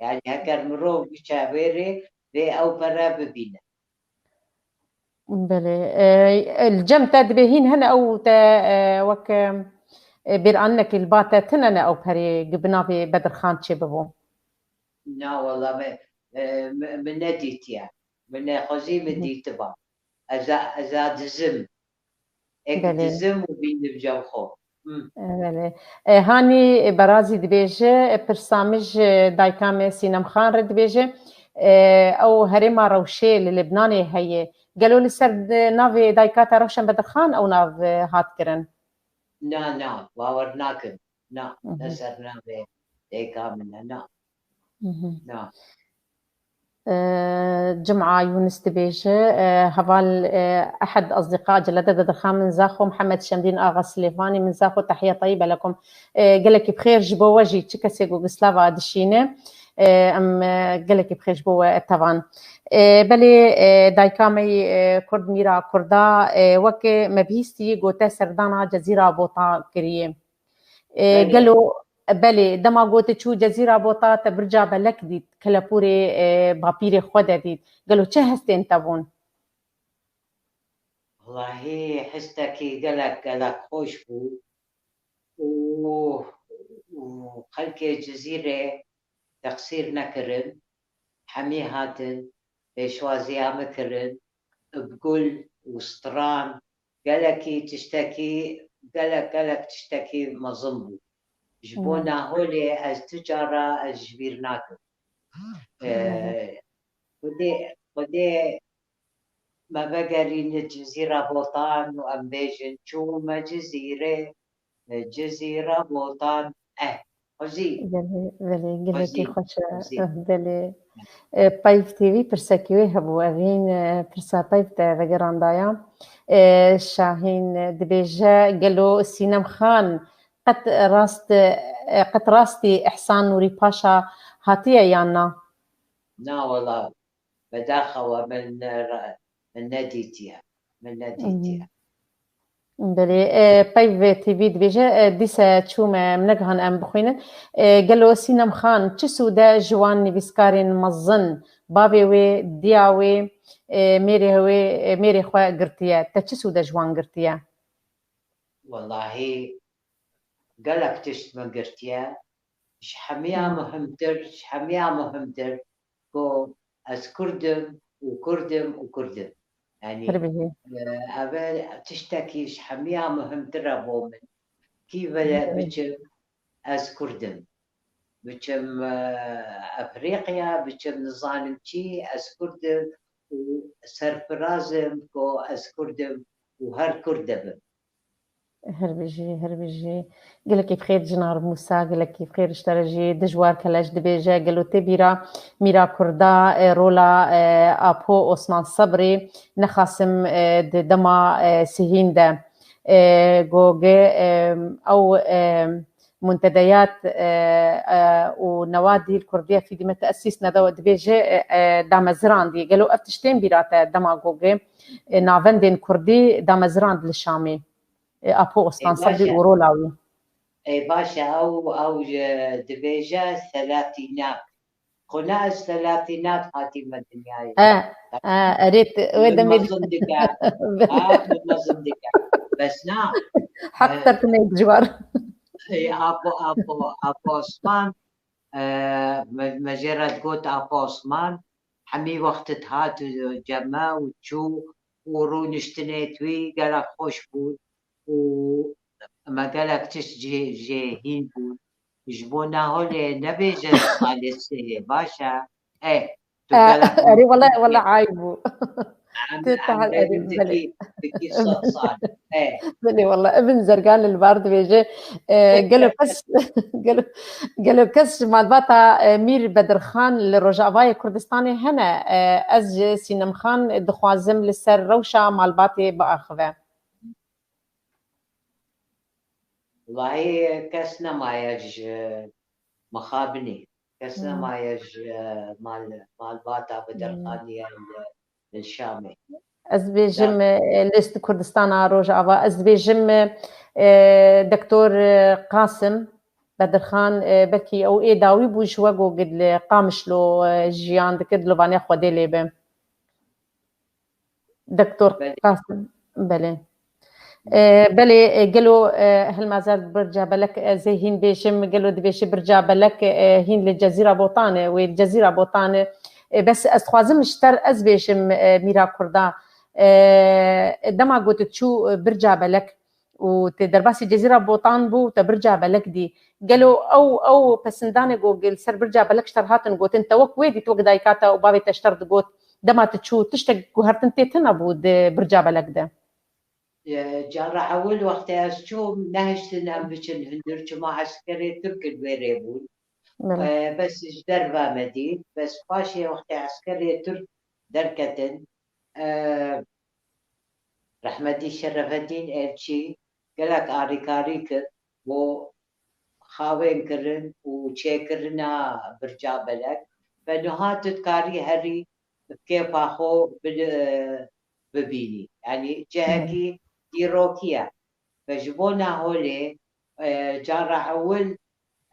Yani heger mirov biçe wê rê, vê ew pere bibîne. Belê. E, li cem te dibê hîn hene ew te, e, wek, e, bêranînekê li ba te tune ne ew perê bi navê Bedirxan çêbibû? Na, wela me, e, me, me nedîtiye. Me nexwezî me Hı hı. dîtiba. Ez a, ez a dizim. Ek Belê. dizim û bînim cem xwe. Hı. Belê. E, Hanî Berazî dibêje, e, pirsa min ji dayika me Sînem Xan re dibêje, E, ew herêma Rewşê li Libnanê heye. Gelo li ser navê dayika te Rewşen Bedirxan ew nav, e, hat kirin? Na, na, bawer nakim. Na, Mhm. ne ser navê dayika min e, na. Mhm. Na. E, Cuma Yunus dibêje, e, heval, e, Ehed Azdiqa Celede Bedirxan, min Zaxo Mihemed Şemdîn Axa Silêvanî, min Zaxo Tehiye Tayîbe lekum. E, gelekî bi xêr ji bo we jî, çi kesê ku gislava dişîne, e, em, e, gelekî bi xêr ji bo we tevan. E, belê, e, dayika me yî, e, Kurd Mîra Kurda, e, weke me bihîstî gote serdana Cezîra Bota kiriye. E, Belê. Gelo, belê, dema gote çû Cezîra Bota te birca belek dît, kelepûrê, e, bapîrê xwe de dît. Gelo çi hestên te bûn? Wellahî histekî gelek, gelek xweş bû. Û, û xelkê Cizîrê teqsîr nekirin. Hemî hatin, pêşwaziya min kirin. Bi gul û stran, gelekî tiştekî, gelek, gelek tiştekî mezin bû. Ji bo Hmm. Naholê ez tu cara ez ji bîr nakim. Ee, Xwedê, Xwedê me vegerîne Cizîra Botan û em bêjin çûme Cizîrê, e, Cizîra Botan, eh, xwezî. Belê, belê, gelekî Xwezî, xweş e. xwezî. Eh, belê. Eh, Peyv T V pirsekî wê hebû. Evîn, eh, pirsa Peyv te vegerandaya. Eh, Şahîn, eh, dibêje, gelo Sînem Xan qet rast, eh, qet rastî Îhsan Nûrî Paşa hatiye yan na? Na, wela, bedaxewa min, eh, min nedîtiye. Min nedîtiye. Hmm. Belê, e, Peyv T V dibêje, e, dîse çûme, em negihan em bixwînin. E, gelo Sînem Xan, çi sûde ji wan nivîskarên mezin, bavê wê, diya wê, e, mêrê wê, e, mêrê xwe girtiye? Te çi sûde ji wan girtiye? Wellahî gelek tişt min girtiye. Ji hemiya Hmm. muhimtir, ji hemiya muhimtir ku ez Kurd im û Kurd im û Kurd im. Yanî, Her bihî. e, ev e tiştekî ji hemiya muhimtir e bo min. Kî vele Belê. biçim, ez Kurd im. Biçim, e, Efrîqya, biçim nizanim çî, ez Kurd im û serfiraz im ku ez Kurd im û her Kurd dibim. Her bijî, her bijî. Gelekî bi xêr Cinar Mûsa, gelekî bi xêr ji te re jî Dijwar Keleş dibêje, gelo tê bîra Mîra Kurda, e, rola, e, Apo Osman Sebrî nexasim, e, di dema, e, sihîn de, e, goge, e, ew, e, muntedeyat, e, e, û newadî li Kurdiye fî dîme teesîs nede dibêje, e, e, damezirandî. Gelo ev tiştên bîra te dema goge, e, navendên Kurdî damezirand li Şamê? E, Apo Osman Sebrî û rola wî. Ê baş e, ew, ew ji dibêje Selatînak. Xwe ne ez Selatînak hatîme dinyayê. E, e, erê, wê demê mezin dike. Ha, mezin dike. Bes na. Heq e, ser tinê ji war. E, Apo, Apo, Apo Osman, e, me, me jê re digot Apo Osman, hemî wext dihat cem me û çû û rûniştinê wî gelek xweş bûn û me gelek tişt jê, jê hîn bûn. Ji bo Naholê nebêje salê sihê, baş e. E, tu E, gelek erê, wele, wele ayb bû. Em, Tu em tahal, erê, bêjin belê. Dikî, dikî sed sal. E. Belê, wele, Ibn Zergan li bar dibêje, e, gelo kes, gelo, gelo kes ji malbata, e, Mîr Bedirxan li Rojavayê Kurdistanê hene. E, ez ji Sînem Xan dixwazim li ser rewşa malbatê biaxive. Wahî kes nemaye ji mixabinê. Kes Hmm. nemaye ji mal, malbata Hmm. Bedirxanê li, li Şamê. Ez dibêjim, Da- e, list Kurdistana Rojava. Ez dibêjim, e, Doktor, e, Qasim Bedirxan, e, belkî ew ê dawî bû ji we ku gid li Qamişlo, e, jiyan dikir, dilovanê Xwedê lê be. Doktor Belê. Qasim, belê. E, belê, e, gelo, e, hilmazer birca belek ez ê hîn bêjim, gelo dibêje birca belek, e, hîn li Cezîra Botan e, wê li Cezîra Botan e. E, bes ez dixwazim ji te re ez bêjim, e, Mîra Kurda. E, dema got çû, e, birca belek, û te derbasî Cezîra Botan bû, te Birca Belek dî. Gelo ew, ew pesindanê ku li ser Birca Belek ji te re hatin gotin, te wek wê dît, wek dayika te û bavê te ji te re digot, dema tu çû, tiştek guhertin tê tune bû di Birca Belek de? E, cara ewil wextê ez çûm, nehiştin em biçin hundir, çima eskerê Tirk li wê rê bûn. Belê. E, bes ji derve me dît, bes paşê wextê eskerê Tirk derketin, e, rehmetî Şerefeddîn Elçî gelek alîkarî kir bo xawên kirin û çêkirina Birca Belek. Ve niha tu dikarî herî bi kêfa xwe bil-, e, bibînî. Yanî cihekî dîrokî ye. Ve ji bona holê, e, cara ewil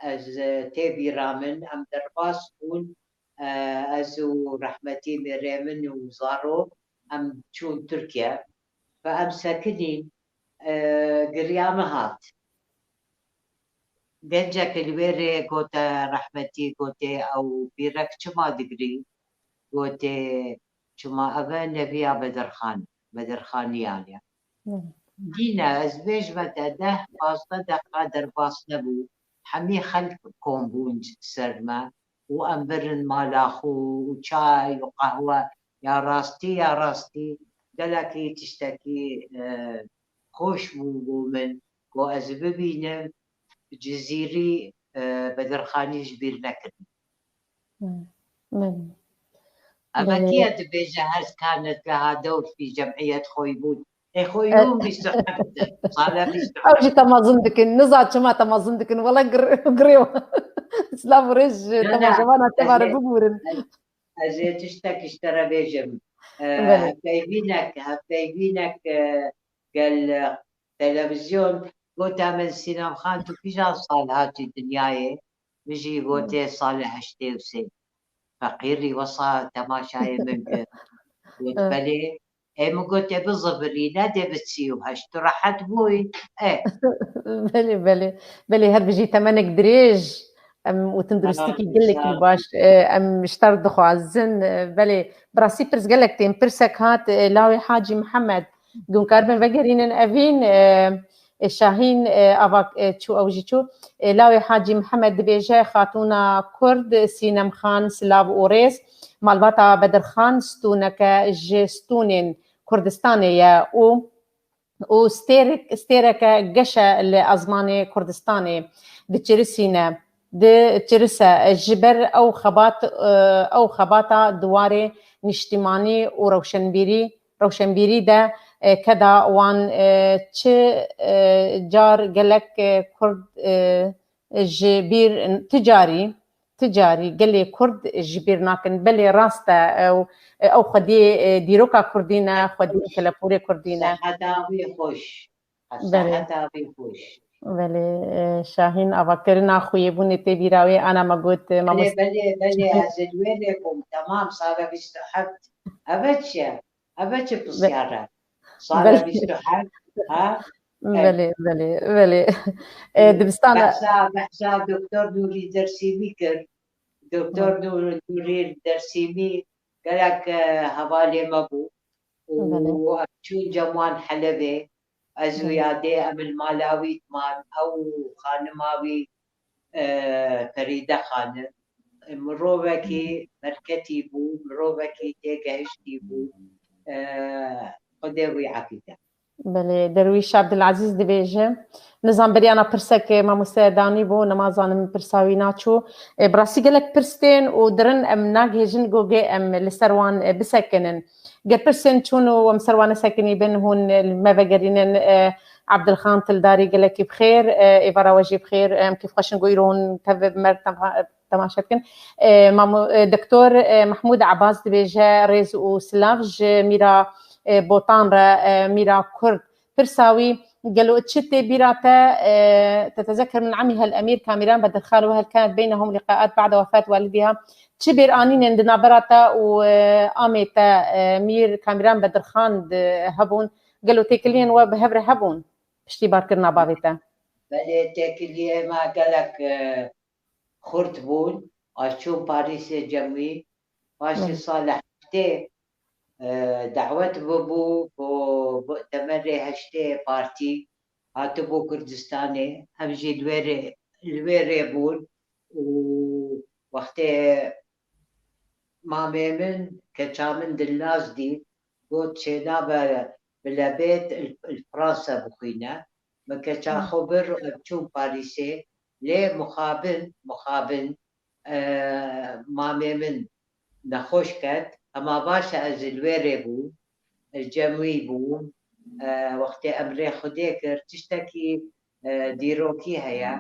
ez, e, tê bîra min, em derbas bûn, e, ez û rehmetî mêrê min û Zaro, em çûn Tirkiye. Ve em sekinîn, e, giriya min hat. Gencek li wê rê gote rehmetî, gotê ew pîrek çima digirî? Gotê, çima ev e neviya Bedirxan, Bedirxaniyan e. Hı. Dîne ez bêjme te deh pazdeh deqa derbas nebû. Hemî xelk kom bûn ser me û em birin mala xwe û çay û qehwe ya rastî, ya rastî gelekî tiştekî, e, xweş bû bo min ku ez bibînim Cizîrî, e, Bedirxanî ji bîr nekirin. Hmm. Belê. Eve Belê. Kî ye dibêje ez kanet leha dewr fî cemiyet xwe bûn? Ê xwe E- yûn bîst û heft, sala bîst û heft. Ew jî te mezin dikin. Niza çima te mezin dikin. Wela gir-, girê. Silav û rêj ji Na, na. Temajevana te Ez vare ê, bibûrin. ez, ez ê tiştek ji te re bêjim. E, Belê. Hevpeyvînek, hevpeyvînek, e, gel, e, televîzyon gote min, Sînem Xan, tu kîjan sal hatî dinyayê? Min jî gotê salê heştê û sê. Feqîrî wesa temaşayê min kir. Got, Hı. Belê. Ê min gotê, bizivirîne dê bi sî û heşt. Tu rehet bûyî? E. Belê, belê. Belê, her bijî temenek dirêj. Em û tenduristîkî Aha, gelekî sağ ol. Baş, e, em ji te re dixwazin. E, belê, bi rastî pirs gelek tên. Pirsek hat, e, lawê Hacî Mihemed. Hûn karibin vegerînin evîn, e, e, Şahîn, e, ava, e, çû, ew jî çû. E, lawê Hacî Mihemed dibêje, Xatûna Kurd, Sînem Xan, silav û rêz. Malbata Bedirxan, stûneke ji stûnên Kurdistanê ye û û stêrek-, stêreke geş e li ezmanê Kurdistanê. Diçirisîne, diçirise ji ber ew xebat, e, ew xebata di warê niştimanî û rewşenbîrî, rewşenbîrî de, e, keda wan, e, çi, e, car gelek, e, Kurd, e, ji bîr, ti carî, ti carî gelê Kurd ji bîr nakin. Belê rast e, ew, ew xwediyê, e, dîroka Kurdî ne, xwediyê kelepûrê Kurdî ne. Seheta wî xweş. Belê. Seheta wî xweş. Belê, e, Şahîn, avakirina xweyîbûnê tê bîra wê, ana me got, e, Belê, mamoste. Belê, belê, ez li wê lê bûm. Temam, sala bîst û heft. Eve çi ye? Eve çi Be-, pisyar e? Sala belê. Bîst û heft, ha? Belê, belê, belê. E, dibistana Behsa, behsa Doktor Nûrî Dersîmî kir. Doktor Hı. Nûr-, Nûrî Dersîmî gelek, e, hevalê me bû. Belê. Û em çûn cem wan Helebê. Ez û Belê. Yadê em li mala wî diman. Ew û xanima wî, e, Ferîde Xanim. Mirovekî Hı. Berketî bû, mirovekî têgehiştî bû. E, Xwedê wî efî ke. Belê, Derwîş Abdulazîz dibêje, nizam beriyana pirsek, e, mamoste danî bû, nema zanim pirsa wî naçû. E, bi rastî gelek pirs tên û dirin em nagihêjin gogê em li ser wan, e, bisekinin. Ger pirsên çûn û em ser wan nesekinî bin, hûn, e, li me vegerînin, e, Abdilxan Tildarî gelekî bi xêr, e, êvara we jî bi xêr, em kêfxweş in ku îro hûn tev bi me re tema-, temaşe dikin. E, Mamo-, e, Doktor, e, Mehmûd Ebas dibêje, rêz û silav ji mîra, e, Botan re, e, mîra Kurd. Pirsa wî, gelo çi tê bîra te, e, تتذكر من عمها الأمير كاميران بدرخان وهل كانت بينهم لقاءات بعد وفاة والدها؟ Çi bêranînên di navbera te û, e, amê te, e, Mîr Kamîran Bedirxan di hebûn? Gelo têkiliyên we bi hev re hebûn piştî barkirina bavê te? Belê, têkiliyê me gelek, e, xurt bûn. Ez çûm Parîsê cem wî. Paşê Belê. Sala heftê, e, dawet bûbû bo, bo temerê heştê partî. hatibû Kurdistanê, em jî li wê rê, li wê rê bûn û wextê mamê min, keça min Dilnaz dît, got, "Çênabe bi lebêt li, li Fransa bixwîne." Min keça xwe bir û em çûn Parîsê. Lê mixabin, mixabin, e, mamê min nexweş ket. Hema baş e, ez li wê rê bûm, li cem wî bûm. E, wextê em rê Xwedê kir, tiştekî e, dîrokî heye.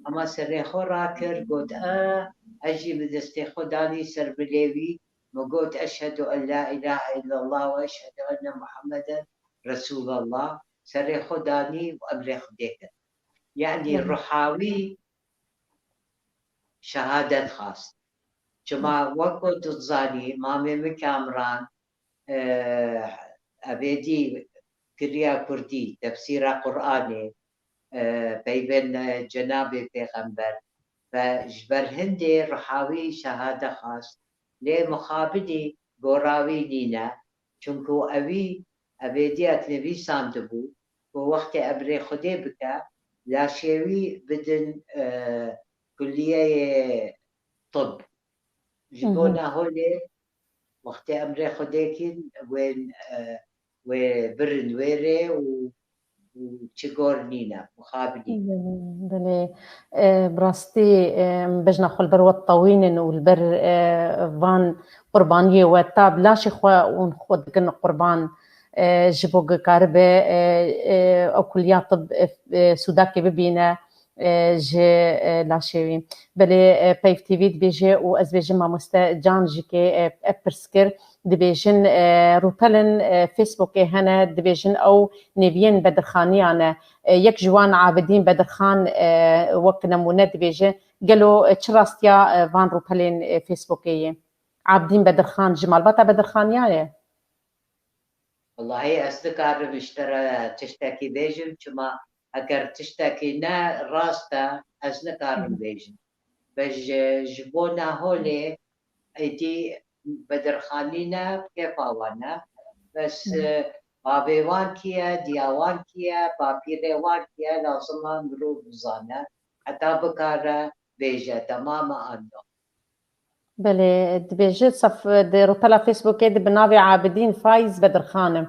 Hema serê xwe rakir, got, "E, ez jî bi destê xwe danî ser bilê wî." Min got, "Eşhedû en la ilahe illallah ve eşhedû enne Muhammeden Resulallah." Serê xwe danî û emrê Xwedê kir. Yanî Hı hı. ruha wî şehadet xwest. Çima Hı. wek ku tu dizanî, mamê min Kamran, e, Ebêdî kiriya Kurdî, tefsîra Qur'anê, e, peyvên, e, Cenabê Pêxember ve ji ber hindê ruha wî şehade xwest, lê mixabinî gora wî nîne, çunku ewî Ebêdiyek nivîsandibû ku wextê emrê Xwedê bike, laşê wî bidin, e, kulliyeyê tib. Ji Hı hı. bona holê wextê emrê Xwedê kî wên, e, wê birin wê rê û, û çi gor nîne, mixabinî. Belê, belê. E, bi rastî, e, bejna xwe li ber we tewînin û li ber, e, van qurbaniyê we ta bi laşê xwe û xwe dikin qurban, e, ji bo ku karibe, e, e, ew kuliya tib, e, e, sûdakê bibîne, e, ji, e, laşê wî. Belê, e, Peyv T V dibêje û ez bêjim mamoste Can jî kê, e, ev pirs kir, dibêjin, e, rûpelin, e, Facebookê hene, dibêjin ew nêviyên bedirxaniya ne. E, yek ji wan Abidîn Bedirxan, e, wek nemûne dibêje, gelo, e, çi rastiya, e, van rûpelên, e, Facebookê ye? Abidîn Bedirxan ji malbata Bedirxaniya ye? Wellahî ez nikarim ji te re tiştekî bêjim, çima eger tiştekî ne rast e, ez nikarim Hı hı. bêjim. Be ji, ji bona holê êdî bedirxanî ne, bi kêfa wan e. Bes, Hı. e, bavê wan kî ye, diya wan kî ye, bapîrê wan kî ye, lazim e mirov bizane. Heta bikare bêje, tamam e an no. Belê, dibêje sef di rûpela Facebookê de bi navê Abidîn Faiz Bedirxan e.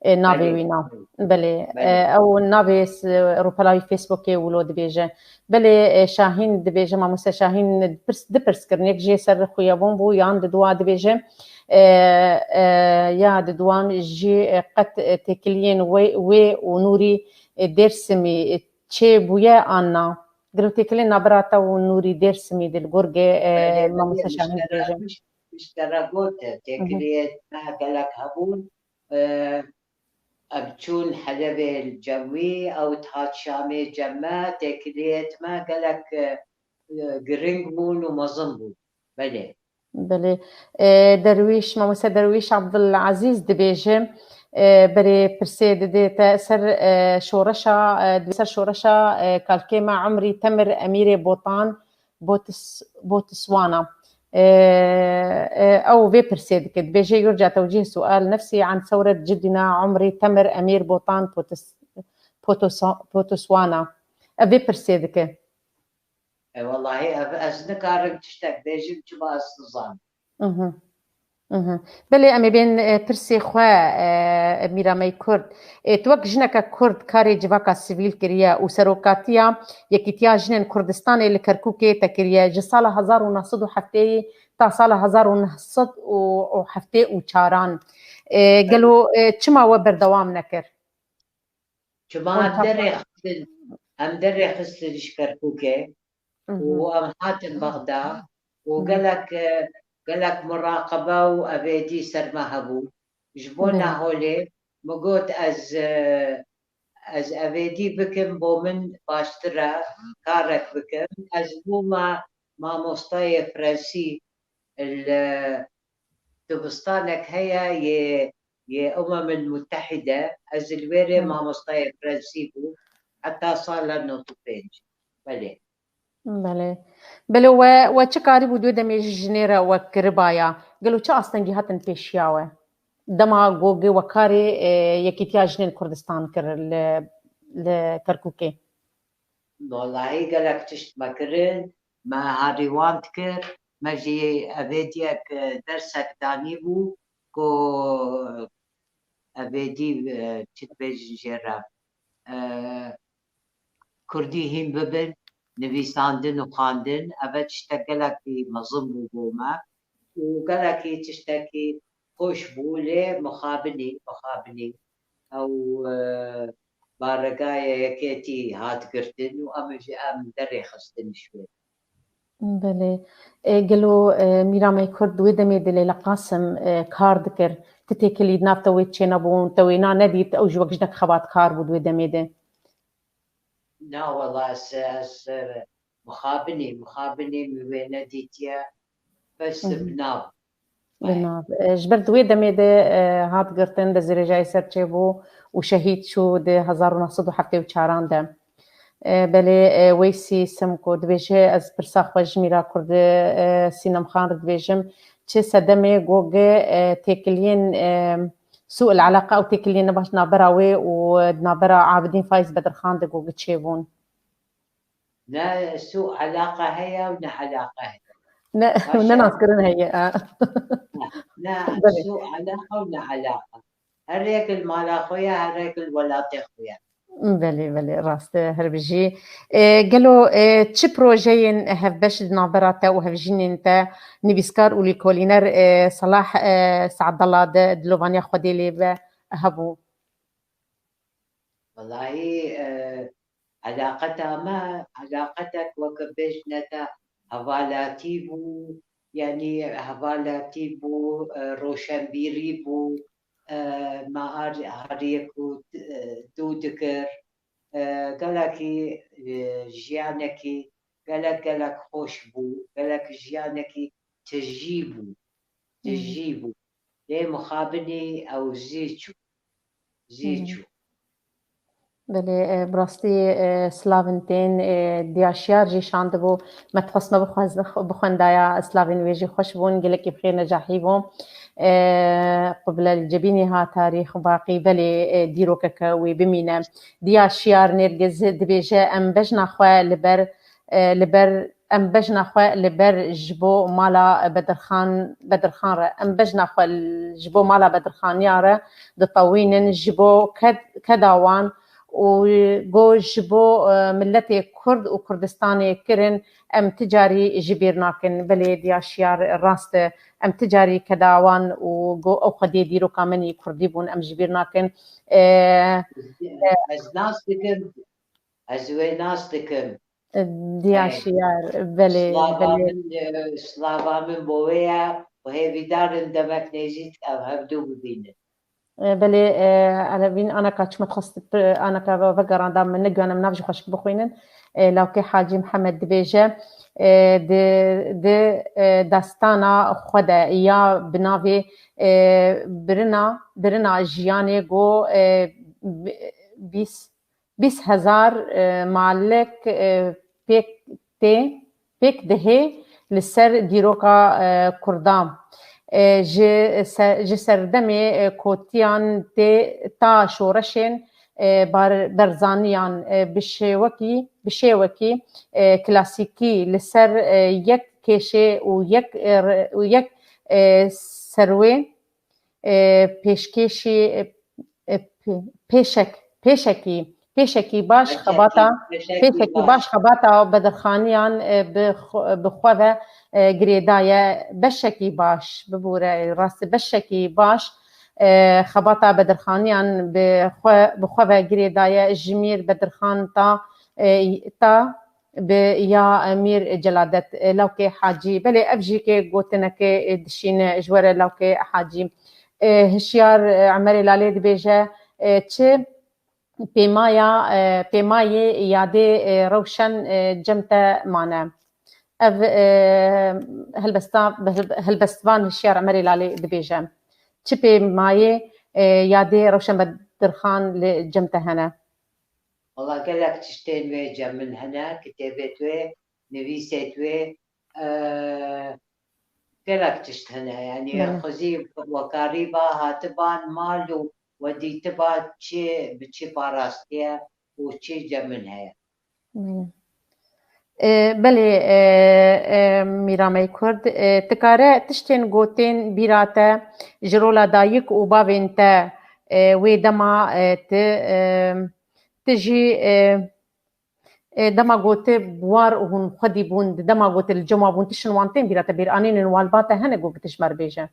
E, navê Belê. wî na. Belê, Belê. e, ew navê s-, rûpela wî Facebookê wilo dibêje. Belê, e, Şahîn dibêje, mamoste Şahîn pirs, du pirs kirin. Yek jê ser xuyabûn bû, yan di dua dibêje, e, e, ya di duan jî, e, qet, e, têkiliyên wê, wê û Nûrî, e, Dêrsimî, e, çê bûye an na? Gelo têkilê nabera te û Nûrî Dêrsimî di li Gurgê, e, Belê, mamoste belê, Şahîn dibêje. Miştera got, Hı hı. têkiliyê me gelek hebûn. E, em çûn Helebê li cem wî, ew dihat Şamê cem me, têkiliyê me gelek, e, giring bûn û mezin bûn. Belê. Belê. E, Derwîş, mamoste Derwîş Abdulazîz dibêje, e, berê pirsê didê te ser, e, şoreşa, e, dibê ser şoreşa, e, kalkê me Umrî Temir Emîrê Botan, Botis-, Botiswana. E, e, ew vê pirsê dike. Dibêje, يرجى توجيه سؤال نفسي عن ثورة جدنا عمري تمر أمير بوطان بوتس-، بوتوسا-، بوتسوانا. Ev vê pirsê dike. E, wellahî ev ez nikarim tiştek bêjim, çima ez nizanim. Mhm. Mhm. Belê, em ê bên, e, pirsê xwe, e, Mîra Mey Kurd. E, tu wek jineke Kurd karê civaka sivîl kiriye û serokatiya Yekîtiya Jinên Kurdistanê li Kerkûkê te kiriye ji sala hezar û neh sed û heftê ta sala hezar û neh sed û heftê û çaran. E, gelo, e, çima we berdewam nekir? Çima em derê xistin, em derê xistin ji Kerkûkê û Mhm. em hatin Bexda û Mhm. gelek, e, gelek muraqebe û evêdî ser me hebû. Ji bona Belê. holê min got ez, e, ez evêdî bikim bo min baştir e, karek bikim. Ez bûme mamostayê Frensî li dibistanek heye yê, yê Umemil Mutehîde. Ez li wê rê Hı. mamostayê Frensî bûm heta sala nod û pênc. Belê. Belê. Belê, we, we çi karî bû dê demê ji jinê re we kiribaya? Gelo çi astengî hatin pêşiya we? Dema gogê we karê, e, Yekîtiya Jinên Kurdistan kir li li Kerkûkê? Wellahî gelek tişt me kirin, me harîwand kir, me jî evêdiyek, e, dersek danî bû ku evêdî, e, çi dibêjin jê re, e, kurdî hîn bibin, nivîsandin û xwendin. Eve tiştek gelekî mezin bû bo me û gelekî tiştekî xweş bû, lê mixabinî, mixabinî ew, e, baregaya yekêtî hat girtin û em ji em derê xistin ji wê. Belê. E, gelo, e, Mîra me Kurd di wê demê de Leyla Qasim, e, kar dikir? Ti têkilî di nav te wê çênebûn, te wêna nedît, ew jî wek jinek xebatkar bû di wê demê de? Na wela ez, ez, e, mixabinî, mixabinî min wê nedîtiye. Bes Mhm. bi nav. Bi nav. E, ji ber di wê demê de, e, hat girtin, destdirêjayî ser çêbû û şehîd çû di hezar û neh sed û heftê û çaran de. E, belê, e, Weysî Simko dibêje, ez pirsa xwe ji Mîra Kurd, e, Sînem Xan re dibêjim, çi sedemê go gi, e, têkiliyên, e, sû el eleqa û têkiliyên ne baş di navbera wê û di navbera Abidîn Faiz Bedirxan de go gi çêbûn? Ne sû eleqa heye û ne eleqa heye. Ne, Baş e. Ne naskirin heye. A. Ne, ne Belê. Sû eleqa û ne eleqa. Her yek li mala xwe ye, her yek li welatê xwe ye. Belê, belê, rast e, her bijî. E, gelo, e, çi projeyên hevbeş di navbera te û hevjînên te, nivîskar û lîkolîner, e, Selah, e, Seadala de dilovaniya Xwedê lê be hebû? Wellahî, e, eleqeta me, eleqetek weke bêjne te hevalatî bû, yanî hevalatî bû, e, roşenbîrî bû, e, me har-, hariyek û, e, dû dikir. E, gelekî, e, jiyanekî gelek gelek xweş bû, gelek jiyanekî tijî bû, Mhm. tijî bû. Lê mixabinî ew zî çû, zî Mhm. çû. Belê, e, bi rastî, e, silavin tên, e, diya şiyar jî şandibû. Me dixwest me bixwez-, bixwendaya, silavên wê jî xweş bûn, gelekî bi xêr necahî bû. E, qubile li cebînê ha tarîx baqî, belê, e, dîrokeke wê bimîne. Diya şiyar Nêrgiz dibêje, em bejna xwe li ber, e, li ber, em bejna xwe li ber ji bo mala Bedirxan, Bedirxan re, em bejna xwe l-, ji bo mala Bedirxaniya re ditewînin, ji bo ked-, keda wan û go ji bo, e, miletê Kurd û Kurdistanê kirin, em ti carî ji bîr nakin. Belê diya şiyar rast e, em ti carî keda wan û go ew xwedê dîroka min î Kurdî bûn, em ji bîr nakin. E, Ez nas dikim, ez wê nas dikim. Diya Ey. şiyar, belê, Slava belê. Min, e, slava min bo wê ye û hêvîdar in demek nêzîk ev hevdû bibînin. E, belê, e, Elevîn, anaka çima dixwest, anaka ve-, vegeranda min negihanim nav jî xweşik bixwînin. E, Lawkê Hacî Mihemed dibêje, e, di, di, e, destana xwe de ya bi navê, e, birina, birina jiyanê go, e, bi-, bîs, bîst hezar, e, malek, e, pêk tê, pêk dihê li ser dîroka, e, Kurdan. E, ji se-, ji serdemê, e, kotiyan tê ta şoreşên, e, Bar-, Berzaniyan, e, bi şêwekî, bi şêwekî, e, klasîkî li ser, e, yek kêşê û yek, e, re-, û yek, e, serwê, e, pêşkêşî, e, e, pê-, pêşek, pêşekî, pêşekî baş Beşekî, xebata, beşekî pêşekî baş. Baş xebata Bedirxaniyan, e, bi xwe, bi xwe ve, e, girêdaye. Beşekî baş, bibûre, rastî beşekî baş, e, xebata Bedirxaniyan bi xwe, bi xwe ve girêdaye. Ji Mîr Bedirxan ta, e, ta bi ya Mîr Celadet, e, Lawkê Hacî. Belê ev jî kê gotinekê, e, dişîne ji we re Lawkê Hacî. E, Hişyar, e, Emerê Lalê dibêje, e, çi pêmaya, e, pêmayê yadê, e, rewşen, e, cem te mane. Ev, e, helbesta-, helbestvan Hişyar Emerê Lalê dibêje. Çi pêmayê, e, yadê Rewşen Bedirxan li cem te hene? Wela gelek tiştên wê cem min hene, kitêbê wê, nivîsê wê, e, gelek tişt hene. Yanî Belê. Xwezî wekarî ba, hatiban mal û we dîtiba çi, bi çi parastiye, û çi ce min heye. E, belê, e, e, Mîramey Kurd, e, ti kare tiştên gotên bîra te ji rola dayik û bavên te, e, wê dema, e, ti, e, ti jî, e, e, dema goti bi war hûn xwedî bûn, di dema goti li cem wa bûn, tiştin wan tên bîra te bîr anînin, wan ba te hene got, ti ji me re bêje.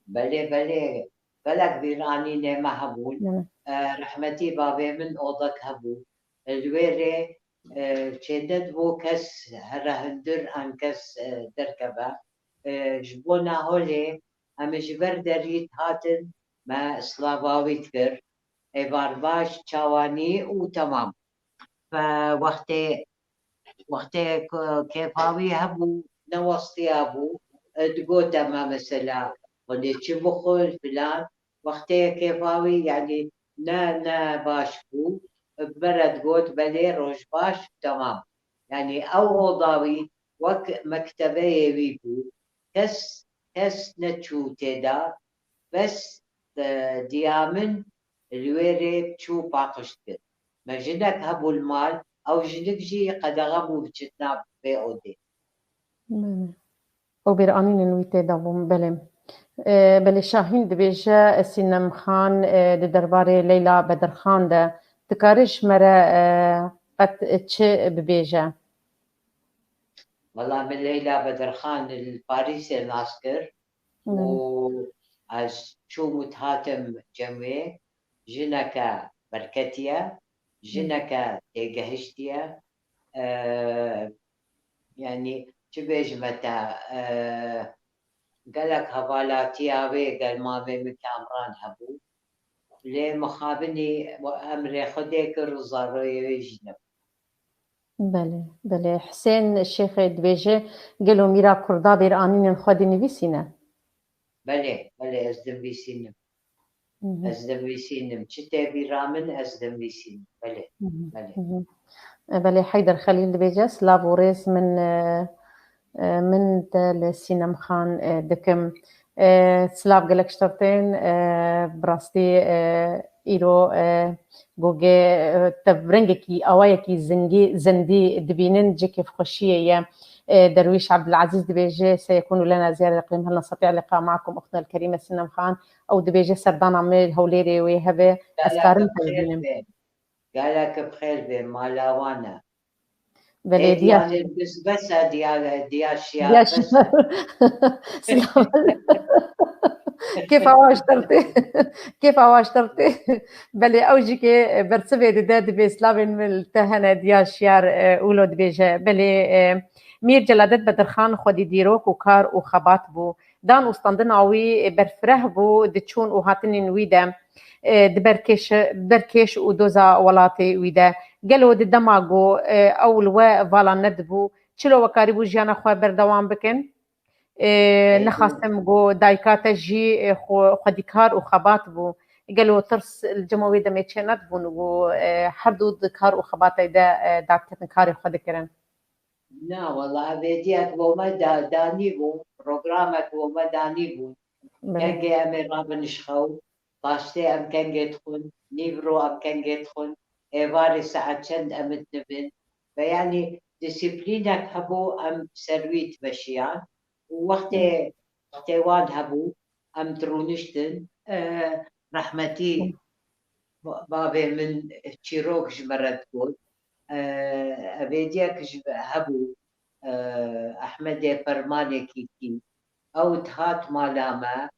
Belê, belê. Gelek bîranînê me hebûn. E, rehmetî bavê min odek hebû. Li wê rê, e, çênedibû kes here hundir an kes, e, derkeve. E, ji bona holê em ji ber derî hatin, me slava wî dikir. Êvar baş, çawanî û temam. Fe wextê, wextê ku kêfa wî hebû, newestiya bû, e, digote me mesela, holê çi bixwe filan, wextê kêfa wî, yanî ne, ne baş bû, e, bi me re digot, belê, roj baş, temam. Yanî ew oda wî wek mektebeyê wî bû, kes, kes neçû tê de, bes, e, diya min li wê rê çû paqij dikir. Me jinek hebû li mal, ew jinik jî qedexe bû biçitna vê odê. Belê. Ew bêranînên wî tê de bûn, belê. E, belê Şahîn dibêje, Sînem Xan, e, di derbarê Leyla Bedirxan de, dikare ji me re, e, qet çi bibêje? Wela min Leyla Bedirxan li Parîsê nas kir û ez çûm û dihatim cem wê. Jineke berketî ye, jineke têgehiştî ye. E, yanî çi bêjime te, e, gelek hevalatiya wê gel mamê min Kamran hebû. Lê mixabinî emrê Xwedê kir û zaroyê wê jî nebû. Belê, belê. Hisên Şêxê dibêje, gelo mîra Kurda bêranînên xwedî nivîsîne? Belê, belê, ez dinivîsînim. Ez dinivîsînim. Çi tê bîra min, ez dinivîsînim. Belê, belê. E, belê, Heyder Xelîl dibêje, silav û rêz min, e, e, min te li Sînem Xan, e, dikim. E, silav gelek ji te tên, e, bi rastî, e, îro, e, gogê, e, te bi rengekî, awayekî zingî, zindî dibînin, cî kêfxweşiyê ye. E, Derwîş Abdulazîz dibêje, سيكون لنا زيارة لإقليم هل نستطيع اللقاء معكم أختنا الكريمة سنم خان؟ Ew dibêje serdana me li Hewlêrê wê hebe, ez karim te bibînim. Gelek bi xêr bê, mala wan e. Belê, diya Bes e, diya, diya şiyar, diya şiyar. Kêfa wa ji te tê. Kêfa wa ji te tê. Belê, ew jî kê bersivê dide, dibê silavên min li te hene, diya şiyar, e, wilo dibêje. Belê, e, Mîr Celadet Bedirxan xwedî dîrok û kar û xebat bû. Dan û standina wî berfireh bû di çûn û hatinên wî de, e, di ber kêş, ber kêş û doza welatê wî de. Gelo di dema ku, e, ew li we vala nedibû, çilo we karîbû jiyana xwe berdewam bikin? E, nexasim ku dayika te jî, e, xwe, xwedîkar û xebat bû. Gelo tirs li cem wê demê çênedibûn ku, e, her du di kar û xebatê de, e, derdketin karê xwe dikirin? Na, wela, hevêdiyek bo me da-, danî bûn, programek bo me danî bûn. Kengê em ê rabin ji xew, paştê em kengê dixwin, nîvro em kengê dixwin, êvarê saet çend em dinivin. Ve yanî disiplînek hebû, em ser wî dimeşiyan. Û wextê, wextê wan hebû, em dirûniştin, e, rehmetî ba-, bavê min çîrok ji me re digot. E, evêdiyek ji hebû, e, Ehmedê Fermanê Kîkî. Ew dihat mala me,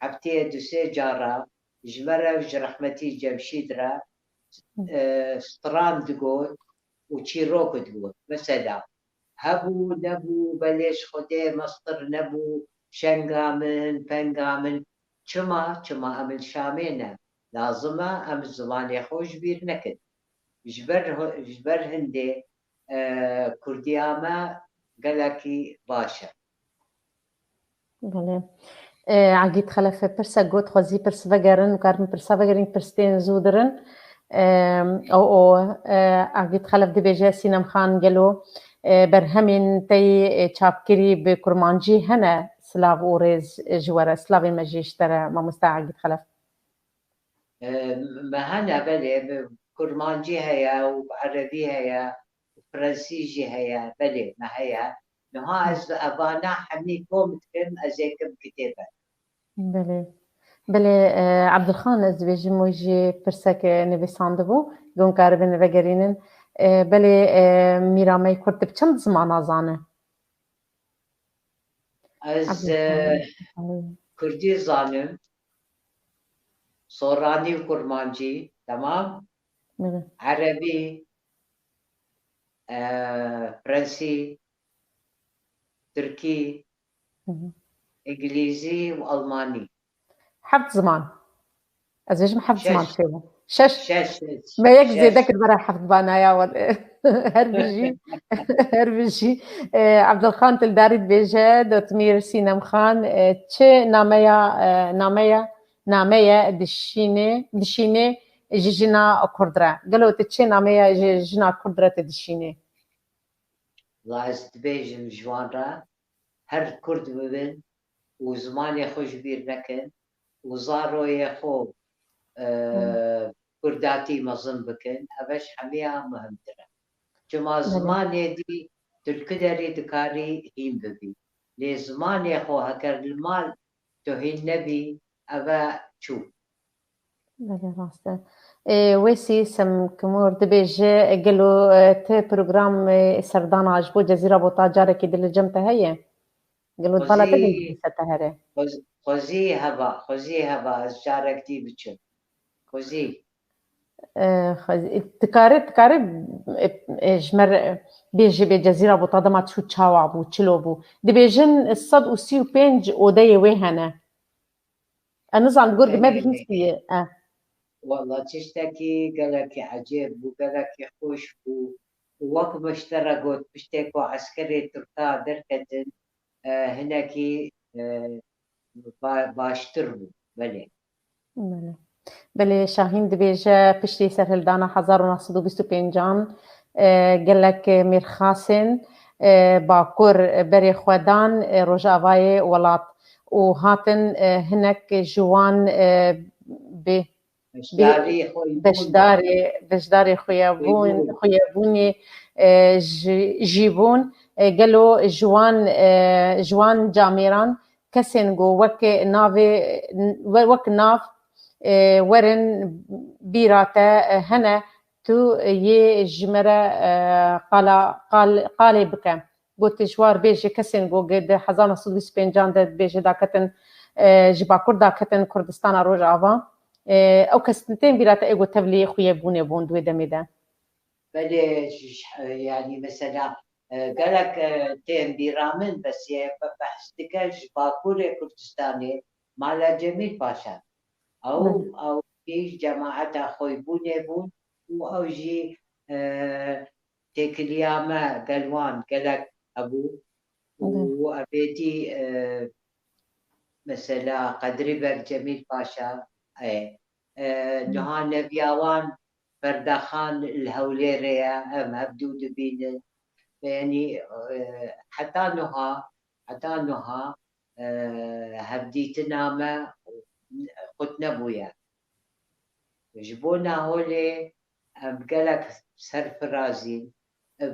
hefteyê du sê cara ji me re û ji rehmetî Cemşîd re, e, stran digot û çîrok digot. Mesela, hebû, nebû, belê ji Xwedê mestir nebû, şenga min, penga min. Çima? Çima em li Şamê ne. Lazim e em zimanê xwe ji bîr nekin. Ji ber, ji ber hindê, e, kurdiya me gelekî baş e. Belê. E, Egîd Xelef pirsek got, xwezî pirs vegerin, karin pirsa vegerin, pirs tên zû dirin. E, o, o, e, Egîd Xelef dibêje, Sînem Xan, gelo, e, berhemên te yê, e, çapkirî bi kurmancî hene? Silav û rêz ji we re. Silavên me jî ji te re, mamoste Egîd Xelef. E, me hene, belê, bi, kurmancî heye û erebî heye û fransî jî heye. Belê, me heye. Niha ez evana hemî kom dikim, ez ê kim kitêbe. Belê. Belê, e, Ebdulxan, ez dibêjim wê jî pirsek, e, nivîsandibû, gon karibin vegerînin. E, belê, e, mîra me yê Kurd, tu bi çend zimana zane? Ez, e, Kurdî zanim, Soranî û Kurmancî, temam? Belê. Erebî, e, Fransî, Tirkî, Hı hı. Îngilîzî û Almanî. Heft ziman. Ez bêjim heft ziman Şeş. Şeş. Şeş, şeş. Me yek Şeş. Zêde kir bera heft banaya wele. Her bijî. Her bijî. E, Ebdulxan Tildarî dibêje, Dotmîr Sînem Xan, e, çi nameya, e, nameya, nameye dişînê, dişînê ji jina Kurd re? Gelo tu çi nameya ji jina Kurd re tu dişînê? La ez dibêjim ji wan re, her Kurd bibin û zimanê xwe ji bîr nekin û zaroyê xwe, e, Kurdatî mezin bikin, ev ji hemiya muhimtir e. Çima Belê. Zimanê dî tu li ku derê dikarî hîn bibî. Lê zimanê xwe heker li mal tu hîn nebî, ev e çû. Belê, rast e. Ê, Wêsî Semkimor dibêje, gelo, e, ti program, e, serdana ji bo Cezîra Bota carekî di li cem te heye? Gelo di bala te Xwezî, de te here? Xwez-, xwezî heva, xwezî heva, ez carek dî biçim. Xwezî. E, xwezî, dikare, dikare, e, e, ji me re bêje bê Cezîra Bota dema çû çawa bû, çilo bû? Dibêjin sed û sî û pênc odeyê wê hene. Ez nizanim, gor me bihîstiye. E. Walla tiştekî gelekî ecêb bû, gelekî xweş bû. Û wek me ji te re got, piştê ku eskerê Tirka derketin, e, hinekî, e, ba-, baştir bû. Belê. Belê. Belê, Şahîn dibêje, piştî serhildana hezar û neh sed û bîst û pêncan, e, gelek mêrxasên, e, Bakur berê xwe dan, e, Rojavayê welat û hatin, e, hinek ji wan, e, bi, bi, Beşdarî xweyîbûn beşdarê, beşdarê xweyebûn, Xweyîbûn. Xweyebûnê, e, ji, jî bûn. E, gelo ji wan, e, ji wan camêran kesên ku wek navê, we-, wek nav, e, werin bîra te, e, hene, tu yê ji me re, e, qala, qal-, qalê bike. Got, ji war bêje kesên ku di hezar neh sed û bîst û pêncan de bêje daketin, e, ji Bakur daketin Kurdistana Rojava. E, ew kes tên bîra te ê ku tevlî xweyebûnê bûn di wê demê de. Belê, ji, ji, yanî mesela, e, gelek, e, tên bîra min, bes yê be-, behs dike ji Bakurê Kurdistanê, mala Cemîl Paşa. Ew, Belê. Ew jî cemaeta xweyîbûnê bûn û ew jî, e, têkiliya me gel wan gelek hebû û Belê. Evêtî, e, mesela Qedrî Beg Cemîl Paşa, e, e, Hı. Niha neviya wan Ferda Xan li Hewlêrê ye, em hevdû dibînin. Yanî, e, heta niha, heta niha, e, hevdîtina me qut nebûye. Ji bona holê em gelek serfirazîn,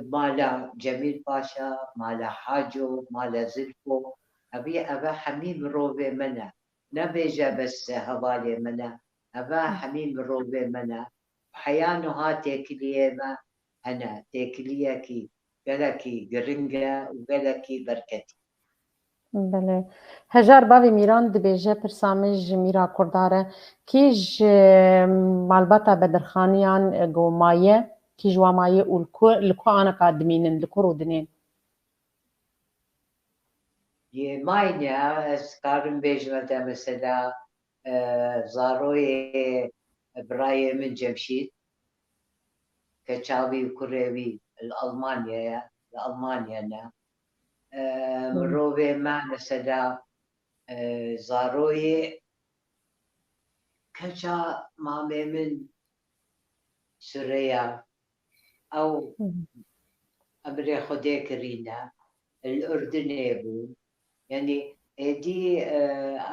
mala Cemîl Paşa, mala Haco, mala Zilfo, evî, eve hemî mirovê me ne. Nebêje bes hevalê me ne. Eve hemî mirovê me ne. Heya niha têkiliyê me hene. Têkiliyekî gelekî giring e û gelekî berketî. Belê. Hejar Bavê Mîran dibêje, pirsa min ji mîra Kurda re, kî ji malbata Bedirxaniyan, e, go maye, kî ji wa maye û li ku, li ku anika dimînin, li ku rûdinên? Yê mayne, ez karim bêjime te mesela, e, zaroyê birayê min Cemşîd, keça wî û kurê wî li Almanya ye, li Almanya ne. E, Hı. Mirovê me mesela, e, zaroyê keça mamê min Sureya, ew Hı. emrê Xwedê kirîne, li Urdinê bû. Yanî êdî, e,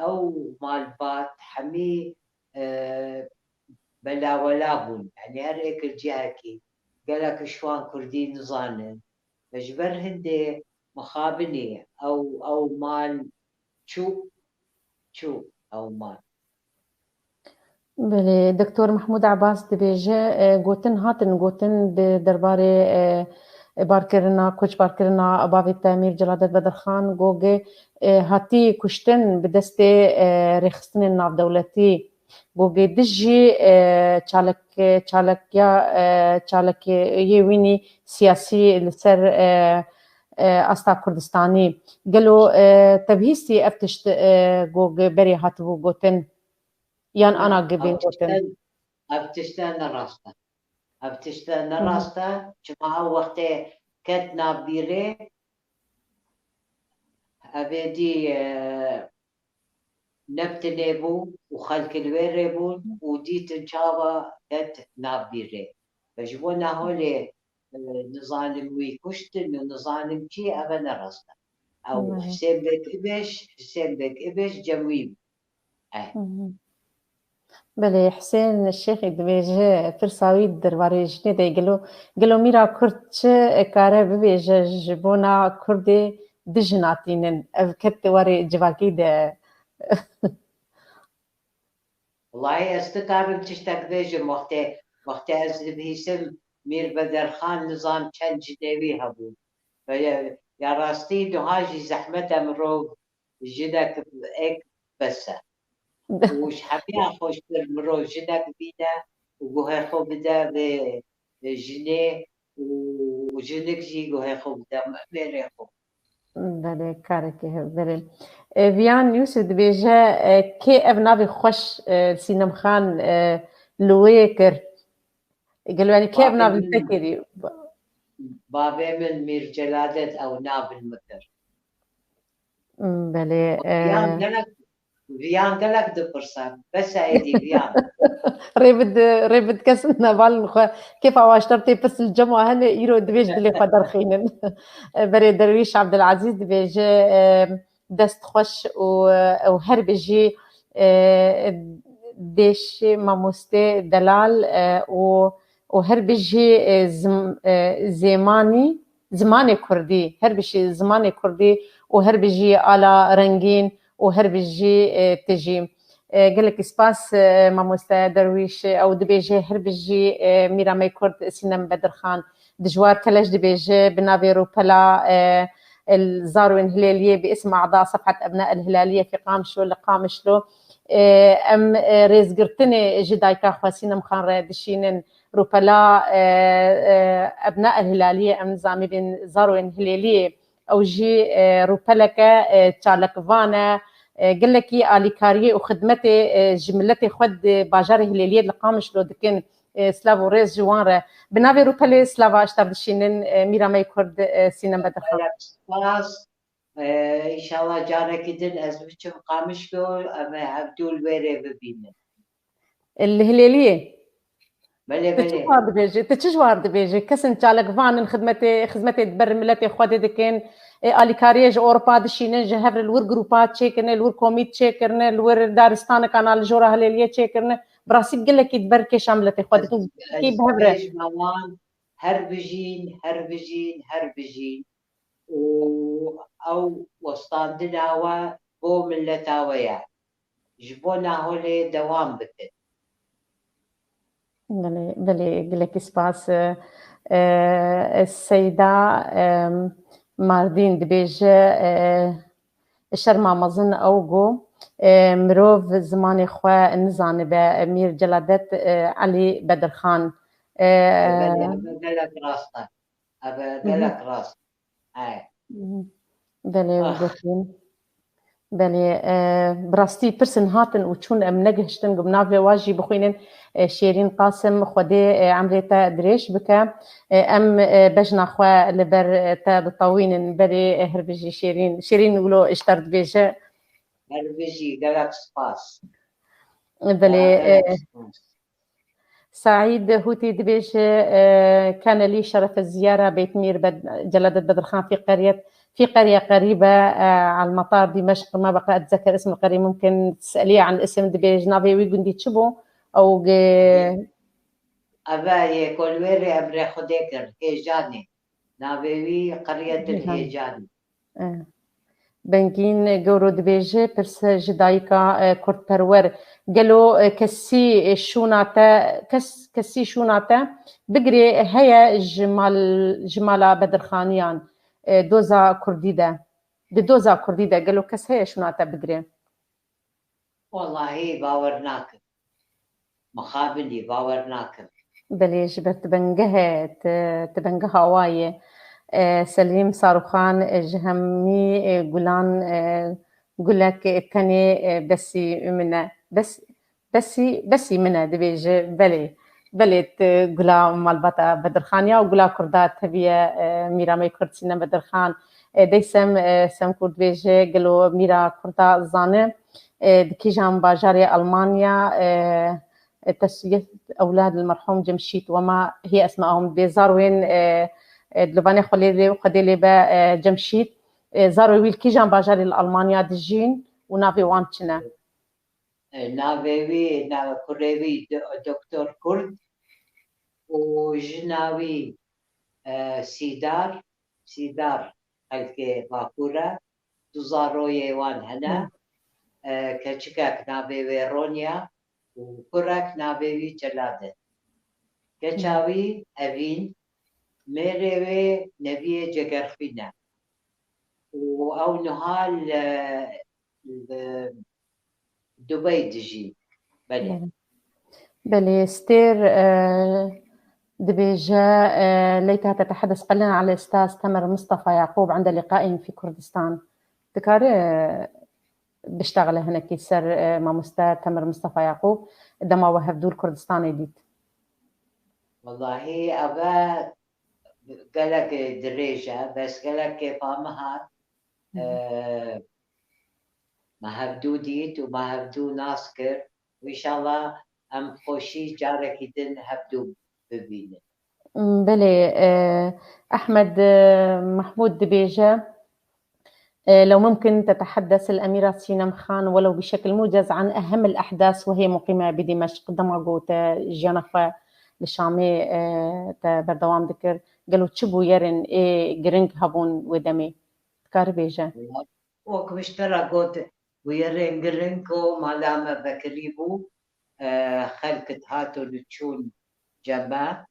ew malbat hemî, e, belawela bûn. Yanî her êk li cihekî, gelek ji wan kurdî nizanin. Ve ji ber hindê mixabinî ew, ew mal çû, çû ew mal. Belê, Doktor Mehmûd Ebas dibêje, e, gotin hatin gotin di derbarê, e, barkirina, koçbarkirina bavê te Mîr Celadet Bedirxan, gogê, e, hatî kuştin bi destê, e, rêxistinên navdewletî. Gogê dijî, e, çalek-, çalekya, e, çalekiyê wînî siyasî li ser, e, e, asta Kurdistanî. Gelo, e, te bihîstî ev tişt, e, gogê berê hatibû gotin? Yan ana gibên gotin? Ev tişte ne rast e. Ev tişte ne rast e. Çima ew wextê ket nav bîrê, ev êdî, e, ne bi tinê bû û xelk li wê rê bûn û dîtin çawa ket nav bîrê. Ve ji bo naholê, e, nizanim wî kuştin û nizanim çi, ev e ne rast e. Ew Husên Beg Ibêj, Husên Beg Ibêj cem wî bû. Eh. Belê, Husên Şêxî dibêje, pirsa wî di derbarê jinê de, gelo, gelo mîra Kurd çi kare bibêje ji bona Kurdê du jina tînin? Ev ket warê civakî de. Wellahî ez nikarim tiştek bêjim, wextê, wextê ez dibihîsim Mîr Bedirxan nizam çend jinê wî hebûn. Ve ya, ya rastî niha jî zehmet e mirov jinek êk bes e. Û ji hemiya xweştir mirov jinek bîne û guhê xwe bide vê jinê û jinik jî guhê xwe bide mêrê xwe. Belê, karekê hev, belê. E, Viyan Yusuf dibêje, e, kê ev navê xweş, e, Sînem Xan, e, li wê kir? Gelo, yanî kê ev navê te kirî? Bavê min Mîr Celadet ew nav li min kir. Belê, e, Viyan gelek, Viyan gelek dipirse. Bes e êdî Viyan. Rê bid, rê bid kes nevalin xwe. Kêfa waştar tê pirs li cem wa hene, îro divêj dilê xwe derxînin. Berê Derwîş Abdulazîz dibêje, e, dest xweş û, e, ew her bijî, e, dêşê mamostê delal, e, û, û her bijî, e, zim-, e, zêmanî, zimanê kurdî, her bijî zimanê kurdî û her bijî ala rengîn û her bijî, e, tijî. E, gelekî spas, e, mamoste Derwîş, e, ew dibêje her bijî, e, mîra me kurd Sînem Bedirxan. Dijwar Keleş dibêje bi navê Rûpela, e, el Zarwên Hilêliyê bi ism a'da Sefhet Ebna el Hilaliye fi Qamişlo li Qamişlo. E, em, e, rêzgirtinê ji dayika xwe Sînem Xan re dişînin. Rûpela, e, e, Ebna el Hilaliye, em nizamî bên Zarwên Hilêliyê. Ew jî, e, rûpeleke, e, çalakvan e, e, gelekî alîkariyê û xidmetê, e, ji miletê xwe di bajarê Hilêliyê li Qamişlo dikin. E, silav û rêz ji wan re. Bi navê rûpelê silava ji te re dişînin, e, mîra me yê kurd, e, Sînem Bedirxan. Gelek spas. E, înşallah carekî din ez biçim Qamişlo, em ê hevdû li wê rê bibînin. Li Hilêliyê. Belê, belê. Tu çi ji war dibêjî? Tu çi ji war dibêjî? Kesin çalakvan in, xidmetê, xizmetê di ber miletê xwe de dikin. E, alîkariyê ji Ewropa dişînin, ji hev re li wir grûpa çêkirine, li wir komît çêkirine, li wir daristaneka na li jora Hilêliyê çêkirine. Bi rastî gelekî di ber kêşa miletê xwe dikin. Gelekî bi hev re. Her bijîn, her bijîn, her bijîn. Û ew westandina we bo mileta we ye. Ji bo naholê dewam bikin. Belê, belê, gelekî spas. E, e, Seyda, e, Mardîn dibêje, e, şerma mezin ew got, e, mirov zimanê xwe nizanibe, Mîr Celadet, e, Elî Bedirxan. E, Belê, ev gelek rast e. Ev gelek rast. He. Belê, gotin. Belê, e, bi rastî pirsin hatin û çûn, em negihiştin ku bi navê wa jî bixwînin. E, Şêrîn Qasim, Xwedê, e, emrê te dirêj bike. E, em, e, bejna xwe li ber, e, te ditewînin. Berê, e, her bijî Şêrîn. Şêrîn wilo ji te re dibêje. Her bijî, gelek spas. Belê, e, Saîd Hûtî dibêje, e, Kene lî şerefe ziyara Beyt Mîr Bed-, Celadet Bedirxan fî qeriyet, fî qeriye qerîbe, e, al matar Dîmeşq, ma beqa etzeker ism qerî mumkin teseliye an ism dibêj, navê wî gundî çi bû? Ew ge- Eve yê kolwêrê emrê Xwedê kir, Hêjanê. Navê wî qiryetir Hêjan. Hêjanê. E. Bengîn Gewro dibêje, pirse ji dayika, e, kurdperwer. Gelo, e, kesî, e, şûna te, kes, kesî şûna te bigirê heye ji mal, ji mala Bedirxaniyan, e, doza kurdî de? Di doza kurdî de gelo kes heye şûna te bigirê? Wellahî bawer nakim. Mixabin jî bawer nakim. Belê, ji ber tu bengeh e, tu, tu bengeha wa yê. E, Selîm Sarûxan, e, ji hemî, e, gulan, e, gulek, e, tenê, e, besî min e. Bes, besî, besî min e, dibêje. Belê. Belê, tu gula malbata Bedirxaniya û gula kurda teviye, e, mîra me Kurd Sînem Bedirxan. E, deysem, e, Semkûr dibêje, gelo mîra kurda zane, e, di kîjan bajarê Almanya, e, e, teswiyet ewlad li merhûm Cemşît, wema hê esma ahum dibê zarwên, e, e, dilovanê xwe lê, lê, Xwedê lê be, e, Cemşît, e, zarwê wî li kîjan bajarê li Almanya dijîn û navê wan çi ne? E, navê wî, navê kurê wî do-, Doktor Kurd û jina wî, e, Sîdar, Sîdar xelkê Bakur e. Du zaroyê wan hene. Hı. E, keçikek navê wê Ronya û kurek navê wî Celal e. Keça Hı. wî Evîn, mêrê wê Neviyê Cegerxwîn e. Û ew niha li, li Dubey dijî. Belê. Belê. Belê, Stêr, e, dibêje, e, ليتها تتحدث قليلا على الأستاذ تمر مصطفى يعقوب عند لقائهم في كردستان. Dikare, e, biştexile hinekî ser, e, mamoste Temir Mistefa Yaqûb, dema we hevdû li Kurdistanê dît? Wellahî, eve gelek dirêj e, bes gelek kêfa min hat. Hı hı. E, me hevdû dît û me hevdû nas kir. Û înşallah em xweşî carekî din hevdû bibînin. Belê, e, Ehmed, e, Mehmûd dibêje, e, لو ممكن تتحدث الأميرة سينم خان ولو بشكل موجز عن أهم الأحداث وهي مقيمة بدمشق، dema ku te jiyana xwe li Şamê, e, te berdewam dikir, gelo çi bûyerên ê giring hebûn wê demê? Dikare bêje. Wek min ji te re got, bûyerên giring ku mala me vekirî bû, e, xelk dihat û diçûn cem me.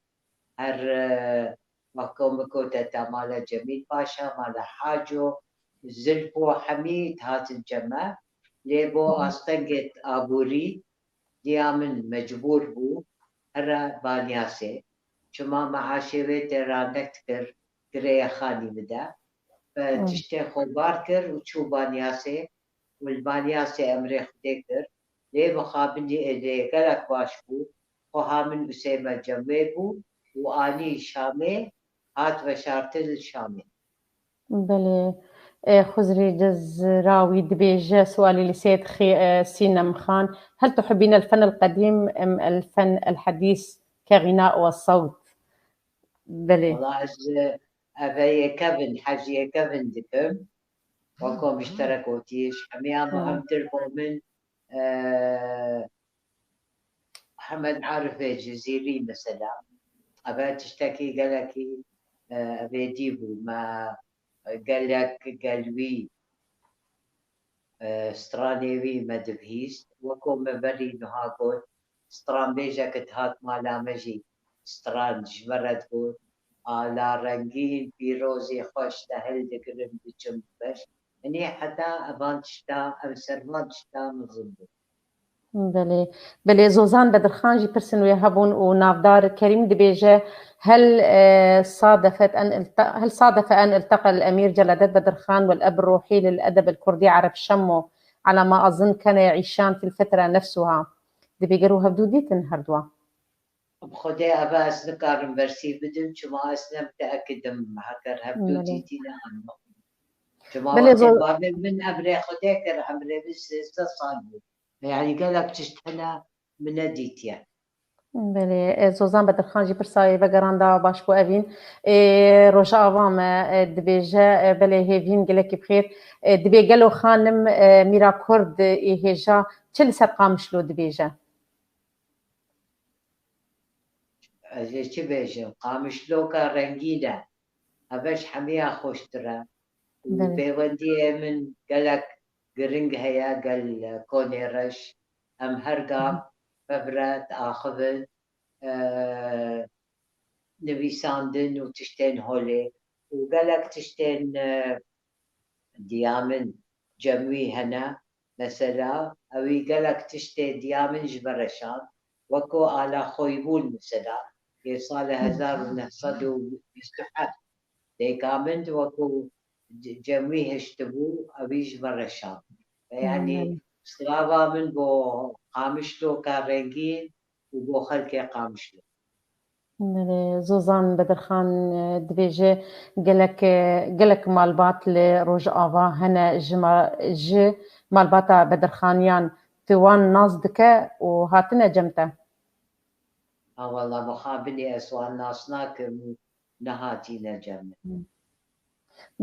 Her, e, wek ku min gote te, mala Cemîl Paşa, mala Haco, Zilfo, hemî dihatin cem me. Lê bo Hı hı. astengê aborî, diya min mecbûr bû here Banyasê. Çima meaşê wê tê ranek dikir, girêye xanî bide. Bi Hı. tiştê xwe bar kir û çû Banyasê û li Banyasê emrê Xwedê kir. Lê mixabinî êdê gelek baş bû. Xweha min û sê me cem wê bû û anî Şamê, hat veşartin li Şamê. Belê. E, Xuzrî Cizrawî dibêje, sualî li Sêd Xî-, e, Sînem Xan, هل تحبين الفن القديم أم الفن الحديث كغناء وصوت؟ Belê. Wala ez, e, eve yê kevin, heziyê kevin dikim. Weko min ji te re gotî, ji hemiya Hı. muhimtir bo min, e, Hemed Arifê Cizîrî mesela. Eve tiştekî gelekî, e, evêdî bû. Me gelek gel wî, e, stranê wî me dibihîst. Weko me berî niha got, stranbêjek dihat mala me jî stran ji me re digot, ala rengîn, pîrozî xweş te hildigirim diçim bi beş. Hinî heta evan tişta, ev ser van tişta mezin bû. Belê. Belê, Zozan Bedirxan jî pirsên wê hebûn û navdar Kerîm dibêje, هل, e, صادفت أن الت-، هل صادف أن التقى الأمير جلالداد بدرخان والأب الروحي للأدب الكردي عرب شمو، على ما أظن كان يعيشان في الفترة نفسها. Dibê gelo hevdû dîtin her dua? Bi Xwedê eve ez nikarim bersîv bidim, çima ez ne miteekidim, heger hevdû Belê. dîtîne an. Çima Belê, wextê zor- bavê min emrê Xwedê kir, emrê min sêzdeh sal bû. Yani gelek tişt hene min nedîtiye. Belê, e, Zozan Bedirxan jî pirsa wê vegeranda, baş bû Evîn. E, Rojava me, e, dibêje, e, belê Hêvîn gelekî bi xêr. E, dibê gelo xanim, e, mîra Kurd, e, ê hêja çi li ser Qamişlo dibêje? Ez ê çi bêjim? Qamişloka rengîn e. Eve ji hemiya xweştir e. Û Belê. pêwendiyê min gelek giring heye gel Konê Reş. Em her gav Hı hı. bevre diaxivin, e, nivîsandin û tiştên holê. Û gelek tiştên, e, diya min cemwî hene. Mesela, ewî gelek tiştê diya min ji me re şand. Weko Ala Xoybûn mesela, yê salê Hmm. hezar û neh sed û bîst û heft dêka min weko ce-, cemwî hiştibû, ewî ji me re şand. Ve Hmm, yanî belê. slava min bo Qamişloka rengîn û bo xelkê Qamişlo. Belê, Zozan Bedirxan, e, dibêje gelek, e, gelek malbat li Rojava hene ji ma-, ji malbata Bedirxaniyan. Tu wan nas dike û hatine cem te? Ha, wela mixabinê ez wan nas nakim û nehatîne cem min.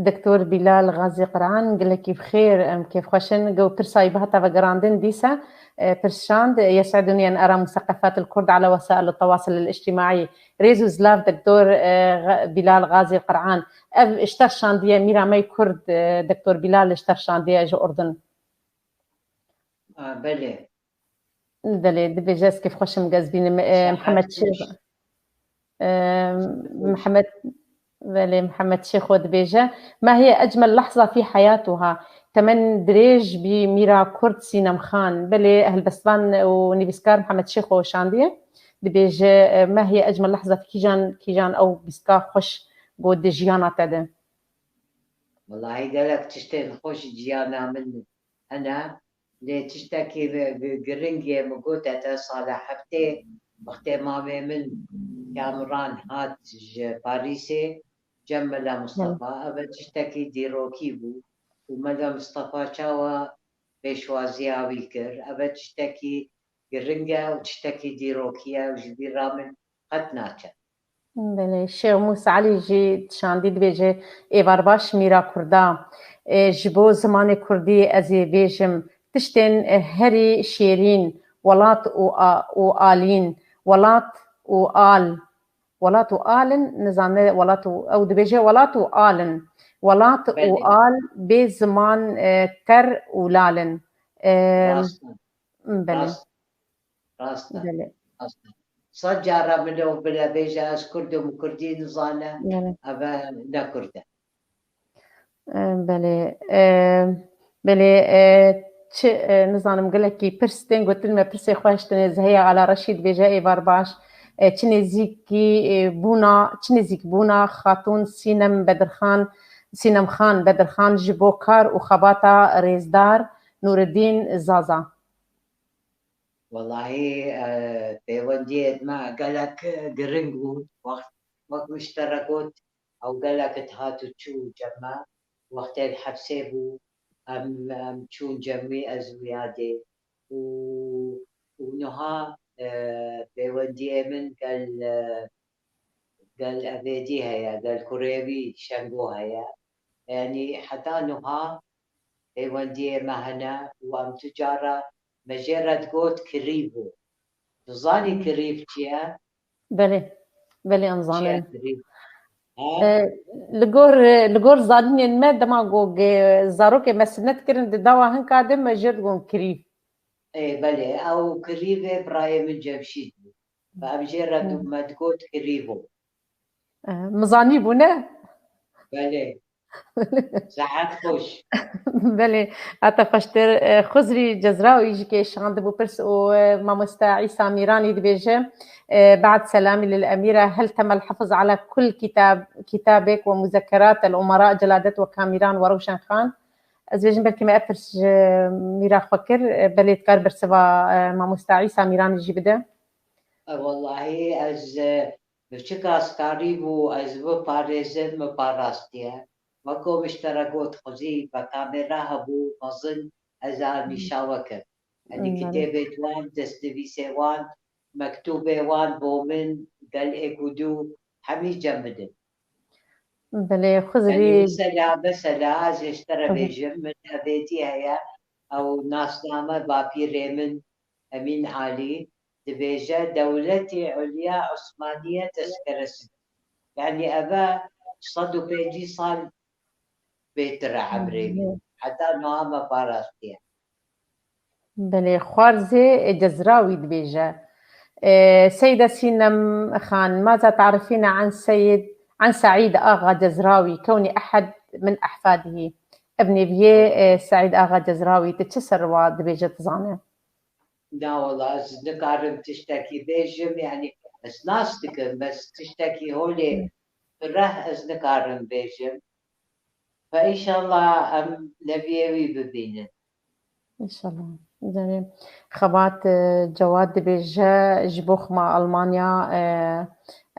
Doktor Bilal Gazî Qur'an, gelekî bi xêr, em kêfxweş in. Ew pirsa wî bihata vegerandin dîsa, e, pirs şand, يسعدني أن أرى مثقفات الكرد على وسائل التواصل الاجتماعي. Rêz û zilav Doktor, e, Ga-, Bilal Gazî Qur'an. Ev ji te re şandiye mîra me yê Kurd, e, Doktor Bilal ji te re şandiye ji Urdun. A, belê. Belê, dibêje ez kêfxweş im, ez bînim, e, Mihemed Şêx. E, Mihemed, belê, Mihemed Şêxo dibêje, ما هي أجمل لحظة في حياتها؟ Temen dirêj bî mîra Kurd Sînem Xan. Belê, helbestvan û nivîskar Mihemed Şêxo şandiye. Dibêje, e, ما هي أجمل لحظة في kîjan, kîjan ew bîstka xweş got di jiyana te de? Welahi gelek tiştên xweş jiyana min hene. Lê tiştekî bi, bi giring yê min gote te sala heftê, wextê mamê min Kamran hat ji Parîsê cem Mela Mustafa. Ev tiştekî dîrokî bû û Mela Mustafa çawa pêşwaziya wî kir. Ev tiştekî giring e û tiştekî dîrokî ye û ji bîra min qet naçe. Belê, Şêx Mûsa Elî jî şandî dibêje, êvar baş mîra Kurda. E, ji bo zimanê Kurdî ez ê bêjim, tiştên, e, herî şêrîn, welat û a-, û alîn, welat û al, welat û al in, nizane welat û, ew dibêje welat û al in. Welat û Belê. al bê ziman, e, ter û lal in. E, Rast e. Belê. Rast. Rast e. Belê. Rast e. Sed cara mirov bile bêje ez Kurd im û Kurdî nizane, Belê. ev e ne Kurd e. E, belê. E, belê, e, çi, e, nizanim, gelekî pirs tên gotin me, pirsê xweş tine, Zehya Ala Reşîd dibêje, êvar baş. E, çi nêzîkî, e, bûna, çi nêzîk bûna Xatûn Sînem Bedirxan, Sînem Xan Bedirxan ji bo kar û xebata rêzdar Nûreddîn Zaza? Welahî, e, pêwendiyê me gelek giring bû. Wext, wek min ji te re got, ew gelek dihat û çû cem me. Wextê li hepsê bû, em, em çûn cem wî, ez û wî yadê. Û, û niha, e, pêwendiyê min gel, e, gel Evêdî heye, gel kurê wî Şengo heye. Yanî heta niha pêwendiyê me hene û em tu cara me jê re digot kirî bû. Tu zanî kirîv çi ye? Belê, belê, em Çi ye zanin. kirîv? Ha? E, li gor, li gor zanînên me dema ku ge-, zarokê me sinet kirin di dawa hinka de me jê digon kirîv. Ê, belê, ew kirîvê birayê min Cemşîd bû. Ve em jê re Hmm. me digot kirîvo. E, min zanîbû ne? Belê. Saet xweş. Belê, heta xweştir, e, Xizrî Cezrawî jî kê şandibû pirs û, e, mamoste Îsa Mîranî dibêje, e, بعد سلامي للأميرة، هل تم الحفظ على كل كتاب، كتابك ومذكرات الأمراء جلادت وكاميران وروشن خان؟ Ez bêjim belkî me ev pirs ji mîra xwe kir, e, belê dikar bersiva, e, mamoste Îsa Mîranî jî bide. E, wellahî ez, e, Biçika ez karîbû ez biparêzim, min parastiye. Weko min ji te re got, xwezî be kamera hebû mezin, ez a nîşa we kim. Yanî Hmm, kitêbê wan, destnivîsê wan, mektûbê wan bo min, gel êk û du hemî cem bidin. Belê, Xizrî. Yanî mesela, mesela, ez ê ji te re Hı hı. bêjim, min Evêdî heye, ew nasname bapîrê min, Emîn Alî, dibêje dewletê Ulya Osmaniye tezkere sî. Yanî eve sed û pêncî sal bêtir e emrê wî. Heta niha me parastiye. Belê, xwarzê Cezrawî dibêje. E, Seyda Sînem Xan, ماذا تعرفين عن سيد، عن سعيد آغا جزراوي كوني أحد من أحفاده؟ Ev nêviyê, e, Seîd Axa Cezrawî, tu çi ser wa dibêje, tu zane? Na wala, ez nikarim tiştekî bêjim, yanî ez nas dikim, bes tiştekî holê fireh ez nikarim bêjim. Ve înşallah em neviyê wî bibînin. Înşallah. Yanî xebat, e, Cewad dibêje, ji bo xema Almanya, e,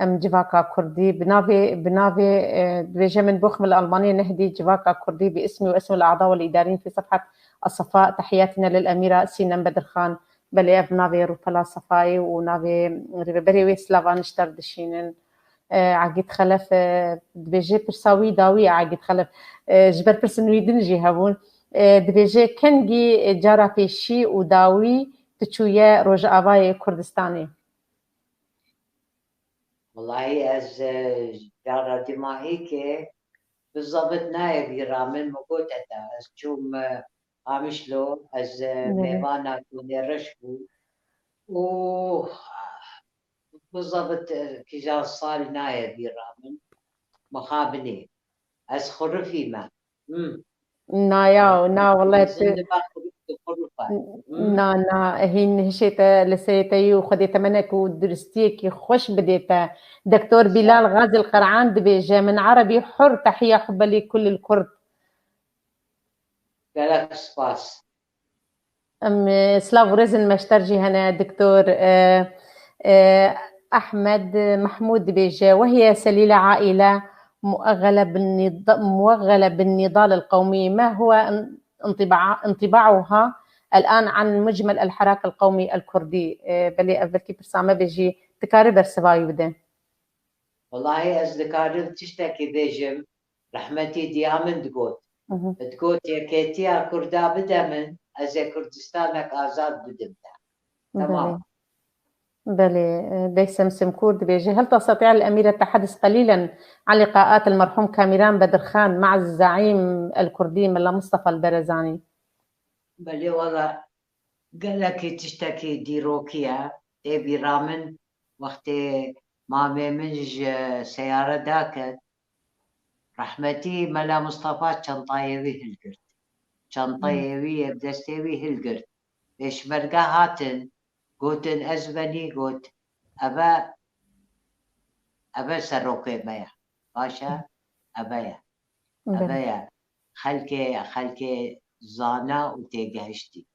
em civaka Kurdî bi navê, bi navê, e, dibêje, من بوخم الألمانية نهدي civaka Kurdî باسمي واسم الأعضاء والإداريين في صفحة الصفاء، تحياتنا للأميرة سينم بدرخان. Belê, ev navê rûpela Sefayê û navê rêveberê wê Slava Nişter dişînin. E, Egîd Xelef, e, dibêje pirsa wî dawî ye, Egîd Xelef. E, ji ber pirsên wî din jî hebûn. E, dibêje kengî, e, cara pêşî û dawî tu çûye Rojavayê Kurdistanê? Wellahî ez, e, cara dîmahîkê bizavit nayê bîra min, min gote te, ez çûm, e, Qamişlo, ez, e, mêvana ku nêreş bû û bizavit, e, kîjan sal nayê bîra min. Mixabinê. Ez xurifî me. Hmm. Na ya, na wele tu. Zindiba xurif, xurif e. Hmm. Na, na, hîn hişê te li serê te yî û Xwedê temenek û duristiyekî xweş bidê te. Doktor Bilal Xazil Qer'an dibêje, من عربي حر، تحية حبا لكل الكرد. Gelek spas. Em, e, silav û rêzên me ji te jî hene, doktor, e, e, Ahmed Mahmud dibêje, وهي سليلة عائلة مؤغلة بالنض-، موغلة بالنضال القومي، ما هو انطباع-، انطباعها الآن عن مجمل الحراك القومي الكردي؟ E, belê, ev belkî pirsa me bê jî, dikare bersiva wî bide. Wellahî ez dikarim tiştekî bêjim. Rehmetî diya min digot. Digot, yekêtiya Kurda bide min, ez ê Kurdistanek azad bidim te. Temam. Belê. Belê, e, Deysem Simkûr dibêje, هل تستطيع الأميرة التحدث قليلا عن لقاءات المرحوم كاميران بدرخان مع الزعيم الكردي ملا مصطفى البرزاني؟ Belê, wela gelekî tiştekî dîrokî ye. Tê bîra min wextê mamê min ji seyare daket, rehmetî Mela Mistefa çentayê wî hilgirt. Çentayê wî yê bi destê wî hilgirt. Pêşmerge hatin, gotin, ez venî got, eve, eve serokê me ye. Baş e, eve ye. Eve ye. Xelkê, xelkê zana û têgehiştî.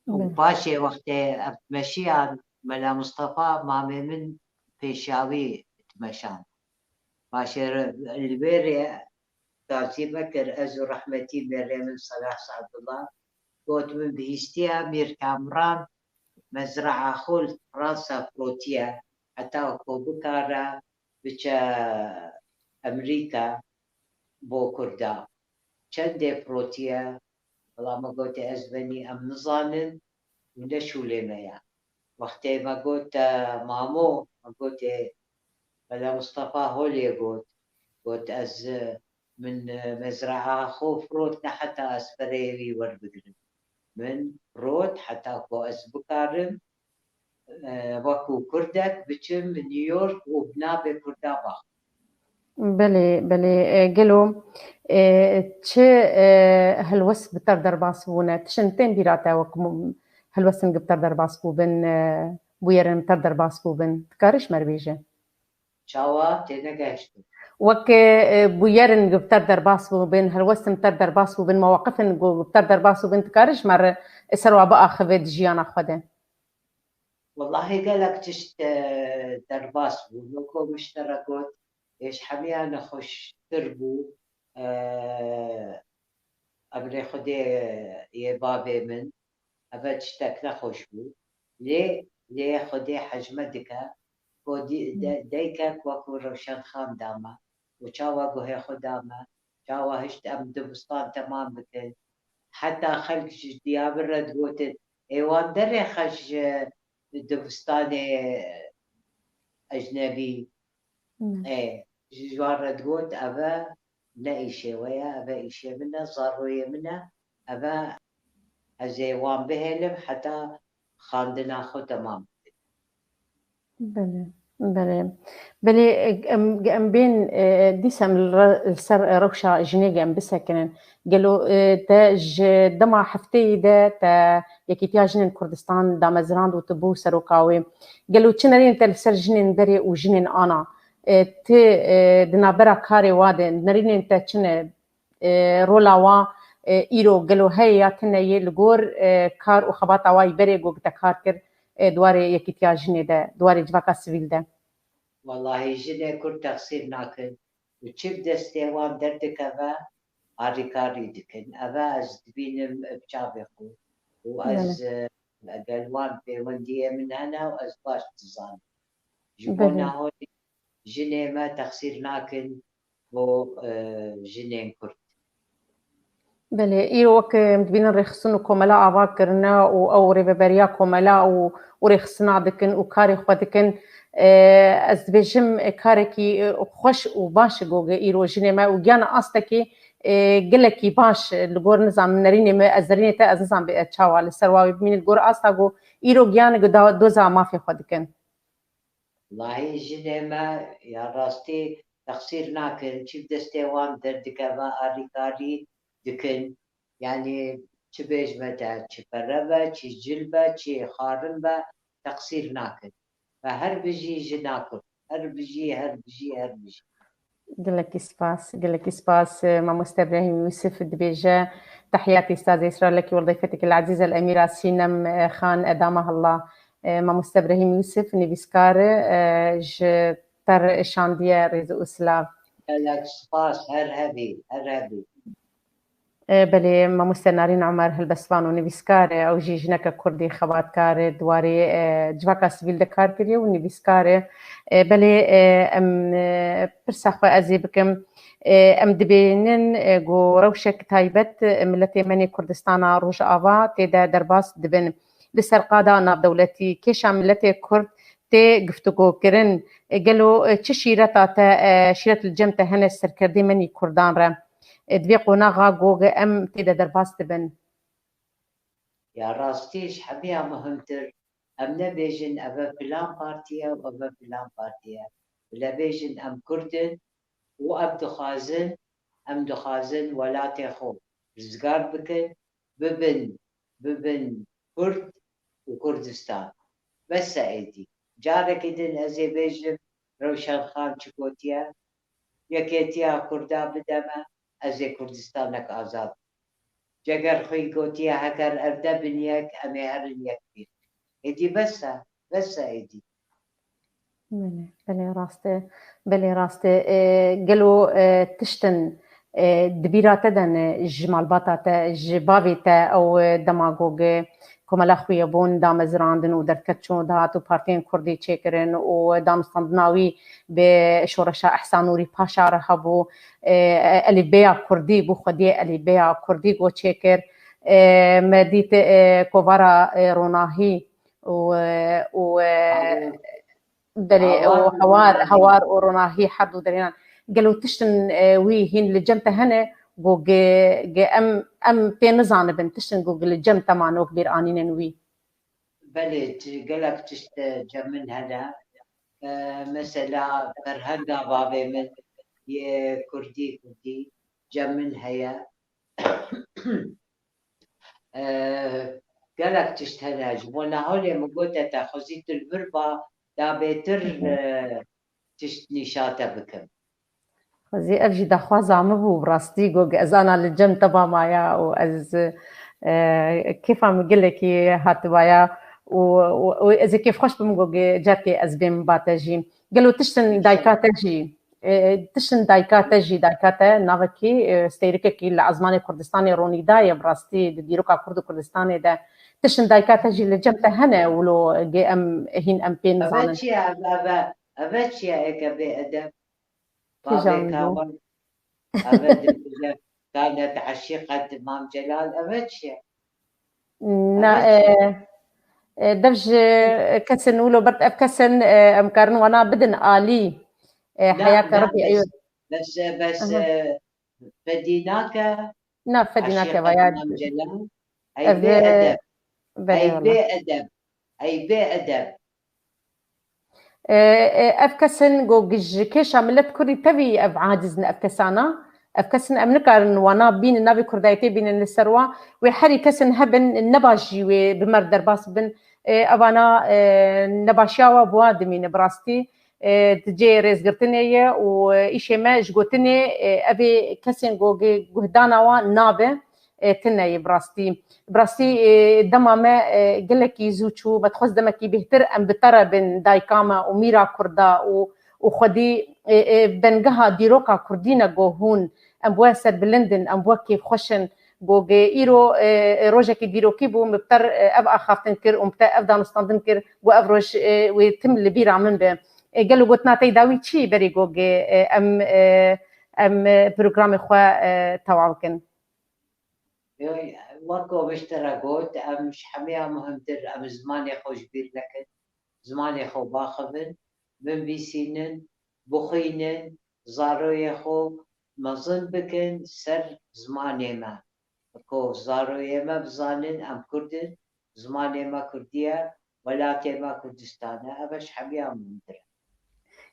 Û paşê wextê ev meşiyan, Mela Mistefa mamê min pêşiya wî dimeşand. Paşê re-, li wê rê gazî me kir, ez û rehmetî mêrê min Selah Sadullah, got, min bihîstiye Mîr Kamran mezraa xwe li Fransa firotiye, heta ku bikare biçe Emerîka bo Kurda. Çendê firotiye? Wela me gotê, ez venî em nizanin û ne şûlê me ye. Wextê me got, e, mamo, me gotê, Mela Mistefa holê got, got, ez, e, min, e, mezraa xwe firot ne heta ez pereyê wî werbigirim. Min firot heta ku ez bikarim, e, wekû Kurdek biçim New York û bi navê Kurda baxim. Belê, belê. E, gelo, e, çi, e, helwest bi te re derbas bûne? Tiştin tên bîra te wek mu-, helwestin ku bi te re derbas bûbin, e, bûyerên bi te re derbas bûbin? Dikarî ji me re bêje? Çawa tênegehiştin? Wek, e, bûyerên ku bi te re derbas bûbin, helwestin bi te re derbas bûbin, mewaqifên ku bi te re derbas bûbin, dikarî ji me re ser wa biaxive di jiyana xwe de? Wellahî gelek tişt, e, derbas bû. Weko min ji te re got, ê ji hemiya nexweştir bû, e, emrê Xwedê yê bavê min, eve tiştek nexweş bû. Lê, lê Xwedê hej me dike, ku dî-, de-, deyke ku wekû Rewşenxan da me, û çawa guhê xwe da me, çawa hişt em dibistan temam bikin. Heta xelk ji diya min re digotin, ê wan derê xwe ji dibistanê ecnebî. Ê, ji wan re digot, eve ne îşê we ye, eve îşê min e, zaroyê min e, eve ez ê wan bihêlim heta xandina xwe temam bikin. Belê, belê. Belê, em, em bên, e, dîsa em li re-, li ser rewşa jinê em bisekinin. Gelo, e, te ji dema hefteyê de te Yekîtiya Jinên Kurdistan damezrand û tu bû seroka wê. Gelo çi nerînên te li ser jinên berê û jinên ana? E, ti, e, di navbera karê wa de nerînên te çi ne? E, rola wa, e, îro gelo heye ya tune yê li gor, e, kar û xebata wa yî berê ku te kar kir, e, di warê yekîtiya jinê de, di warê civaka sivîl de? Wellahî jinê Kurd texsîr nakin û çi bi destê wan derdikeve, alîkarî dikin. Eve ez dibînim bi çavê xwe û ez, e, gel wan pêwendiyê min hene û ez baş dizanim. Ji bona holê jinê me texsîr nakin bo, e, jinên Kurd. Belê, îro wek em dibînin rêxistin û komela ava kirine û ew rêveberiya komela û, û rêxistina dikin û karê xwe dikin. E, ez dibêjim, e, karekî, e, xweş û baş e goge îro jinê me û giyane astekî, e, gelekî baş, e, li gor nizam nerînê me, ez nerînê te ez nizam bê, e, çawa li ser wawê bimînin li gor asta ku îro giyane ku da-, doza mafê xwe dikin. Wellahî jinê me ya rastî texsîr nakin, çi bi destê wan derdikeve alîkarî dikin. Yanî çi bêjme te, çi pere be, çi cil be, çi xarin be, texsîr nakin. Ve her bijî jina Kurd. Her bijî, her bijî, her bijî. Gelekî spas, gelekî spas. E, Mamoste Ibrahîm Yûsif dibêje, Tehiyatî Ustazê Îsraîlekî wezîfetekî el-Ezîz el-Emîra Sînem, e, Xan edama hilla. E, Mamoste Ibrahîm Yûsif nivîskar e, ji te re şandiye rêz û silav. Gelek spas, her hebî, her hebî. E, belê, Mamoste Narîn Omer helbestvan û nivîskar e, ew jî jineke kurdî xebatkar e, di warê, e, civaka sivîl de kar kiriye û nivîskar e. E, belê, e, em, e, pirsa xwe ez ê bikim. E, em dibêjin, e, ku rewşek taybet, e, miletê me nê Kurdistana Rojava tê de derbas dibin. Li ser qada navdewletî kêşa miletê Kurd tê guftûgokirin. E, gelo, e, çi şîreta te, e, şîret li cem te hene serkerdê me nî Kurdan re? E, di vê qonaxa goge em tê de derbas dibin. Ya rastî ji hemiya muhimtir, em nebêjin eve filan partî ye û eve filan partî ye. Bila bêjin em Kurd in û em dixwazin, em dixwazin welatê xwe rizgar bikin, bibin, bibin Kurd û Kurdistan. Bes e êdî. Carekî din ez ê bêjim, Rewşen Xan çi gotiye, Yekêtiya Kurda bide me, ez ê Kurdistanek azad. Cegerxwî gotiye, heger erde bin yek, em ê herin yek bîn. Êdî bes e, bes e êdî. Belê, belê rast e. Belê rast e. E, gelo, e, tiştin, e, di bîra te de ne ji malbata te, ji bavê te ew, e, dema ku, e, komela xuyebûn damezrandin û derket çûn dihat û partiyên kurdî çêkirin û danûstandina wî bi şoreşa Ehsan Nûrî Paşa re hebû. E, elîfbeya kurdî bû, xwediyê elîfbeya kurdî ku çêkir. E, me dît, e, kovara, e, Ronahî û, û, e, belê, û Hawar, Hawar û Ronahî her du derênan. Gelo tiştin, e, wî hîn li cem te hene, ku ge, ge em, em pê nizanibin, tiştin ku li cem te mane wek bîr anînin wî? Belê, ti-, gelek tişt, e, cem min hene. E, mesela ferhenga bavê min yê kurdî, kurdî cem min heye. E, gelek tişt hene. Ji bo neholê min gote te xwezî tu li vir ba, da bêtir, e, tişt nîşa te bikim. Xwezî ev jî daxwaza min bû, bi rastî got, ez ana li cem te ba maya û ez, e, kêfa min gelekî hatibaya û, û, û ez ê kêfxweş bim, got, carkê ez bêm ba te jî. Gelo tiştin dayika te jî, e, tiştin dayika te jî, dayika te navekî, e, stêrikekî li ezmanê Kurdistanê ronî daye, bi rastî di dîroka Kurd û Kurdistanê de tiştin dayika te jî li cem te hene, wilo gê em hîn em pê nizanin. Eve çi ye, eve, eve, eve çi ye eke bê edeb? Bavê Kawan, eve dibêje, Kanet eşîqet Mam Celal, eve çi ye? Na, e, E, dev ji kesên wilo bert ev kesên, e, em karin wana bidin alî. E, Na, heyaka na, Rebî bes, Eyûb. bes, bes, Aha. e, fedî nake, Na, fedî nake, eşîqet vaya. Mam Celal. Ey Ev, bê e, edeb. Belê, Ey wala. bê edeb. Ey bê edeb. E, e, ev kesin go ji kêşa millet Kurdî tevî ev aciz in ev kesana. Ev kesin em nikarin wana bînin navê Kurdayetê bînin li ser wa. Wê herî kesin hebin ne baş jî wê bi mer derbas bibin. E, evana, e, nebaşiya wa bi wa dimîne bi rastî. E, di cê rêzgirtinê ye û, e, îşê me ji gotinê, e, evê kesên go ge-, guhdana wa nabe. E, tune ye bi rastî. Bi rastî, e, dema me, e, gelekî zû çû, me dixwest demekî bêhtir em bi te re bin, dayika me û mîra Kurda û, û xwedî, e, e, bengeha dîroka Kurdî ne go hûn, em bi we serbilind in, em bi we kêfxweş in. Go ge îro, e, e, rojekî dîrokî bû, min bi te re, e, ev axaftin kir û min bi te ev danûstandin kir, go ev roj, e, wê tim li bîra min be. E, gelo gotina te yê dawî çi ye berî go ge, e, em, e, em, e, programê xwe, e, tewa bikin? Yoy, wek ku min ji te re got, em ji hemiya muhimtir, em zimanê xwe ji bîr nekin, zimanê xwe baxivin, binivîsînin, bixwînin, zaroyê xwe mezin bikin ser zimanê me. Ku zaroyê me bizanin, em Kurd in, zimanê me Kurdî ye, welatê me Kurdistan e, ev e ji hemiya muhimtir e.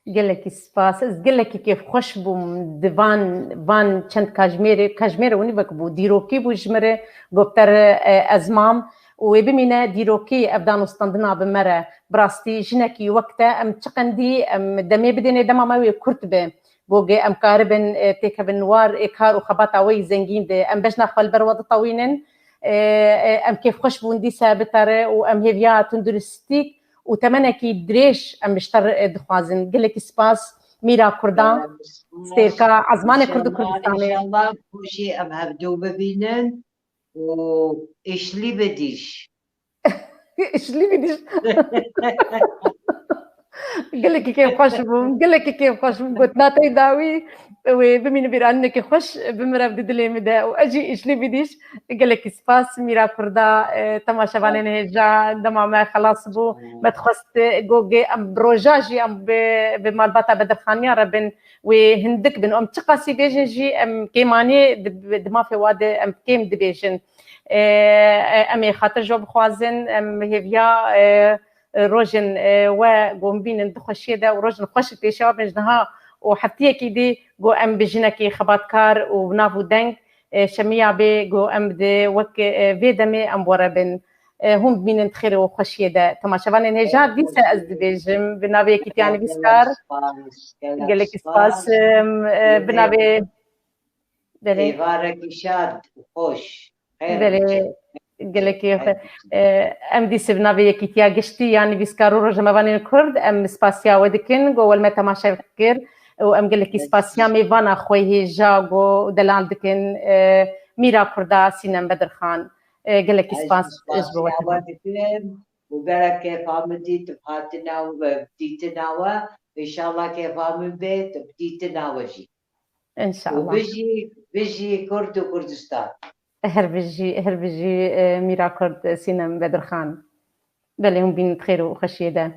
Gelekî spas. Ez gelekî kêfxweş bûm di van, van çend kajmêrê, kajmêrê winî wek bû, dîrokî bû ji min re, go bi te re, e, ez mam û wê bimîne dîrokî ev danûstandina bi me re. Bi rastî jinekî wek te, em çi qendî, em demê bidêne dema me wê kurt be. Go ge em karibin, e, têkevin war, e, kar û xebata we yî zengîn de. Em bejna xwe li ber we ditewînin. E, e, em kêfxweş bûn dîsa bi te re û em hêviya tunduristîk û temenekî dirêj em ji te re, e, dixwazin. Gelekî spas, mîra Kurda, Gelekî spas. Stêrka ezmanê Kurd û Înşallah, Kurdistanê. Înşallah, xweşî em hevdû bibînin û îşlî bidîş. Îşlî bidîş. Gelekî kêfxweş bûm, gelekî kêfxweş bûm. Gotina te yê dawî wê bimîne bîranînekî xweş bi min re di dilê min de û ez jî îşlî bidîş. Gelekî spas, mîra Kurda, e, temaşevanên hêja, dema me xelas bû. Me dixwest, e, go ge em bi roja jî em bi, bi malbata Bedirxaniya re bin, wê hindik bin. Em çiqasî bêjin jî em kêmanî di, di mafê wa de em kêm dibêjin. E, e, em ê xatir ji we bixwazin, em hêviya, e, e, rojin, e, we go em bînin di xweşiyê de û rojin xweş li pêşiya we bin ji niha û heftiyekî dî go em bi jinekî xebatkar û bi nav û deng, e, şemiya bê go em di wek, e, vê demê em were bin. E, hûn bimînin di xêr û xweşiyê de. Temaşevanên hêja, dîsa ez dibêjim bi navê Yekîtiya Nivîskar. Gelekî spas, em, e, bi navê Belê. Êvarekî şad û xweş. Xêr Belê, biçe. Gelekî Xêr xwe. biçe. E, em dîsa bi navê Yekîtiya Giştî ya Nivîskar û Rojnamevanên Kurd, em spasiya we dikin, go wel me temaşe kir û em gelekî Ez spasiya mêvana xwe hêja go delal dikin, e, mîra Kurda Sînem Bedirxan. E, gelekî Ez spas ji bo we spasiya we dikim û gelek kêfa min dît bi hatina we, bi dîtina we. Înşallah kêfa min bê bi dîtina we jî. Û Înşallah. Bijî, bijî Kurd û Kurdistan. Her bijî, her bijî, e, mîra Kurd, e, Sînem Bedirxan. Belê hûn bînin di xêr û xweşiyê de.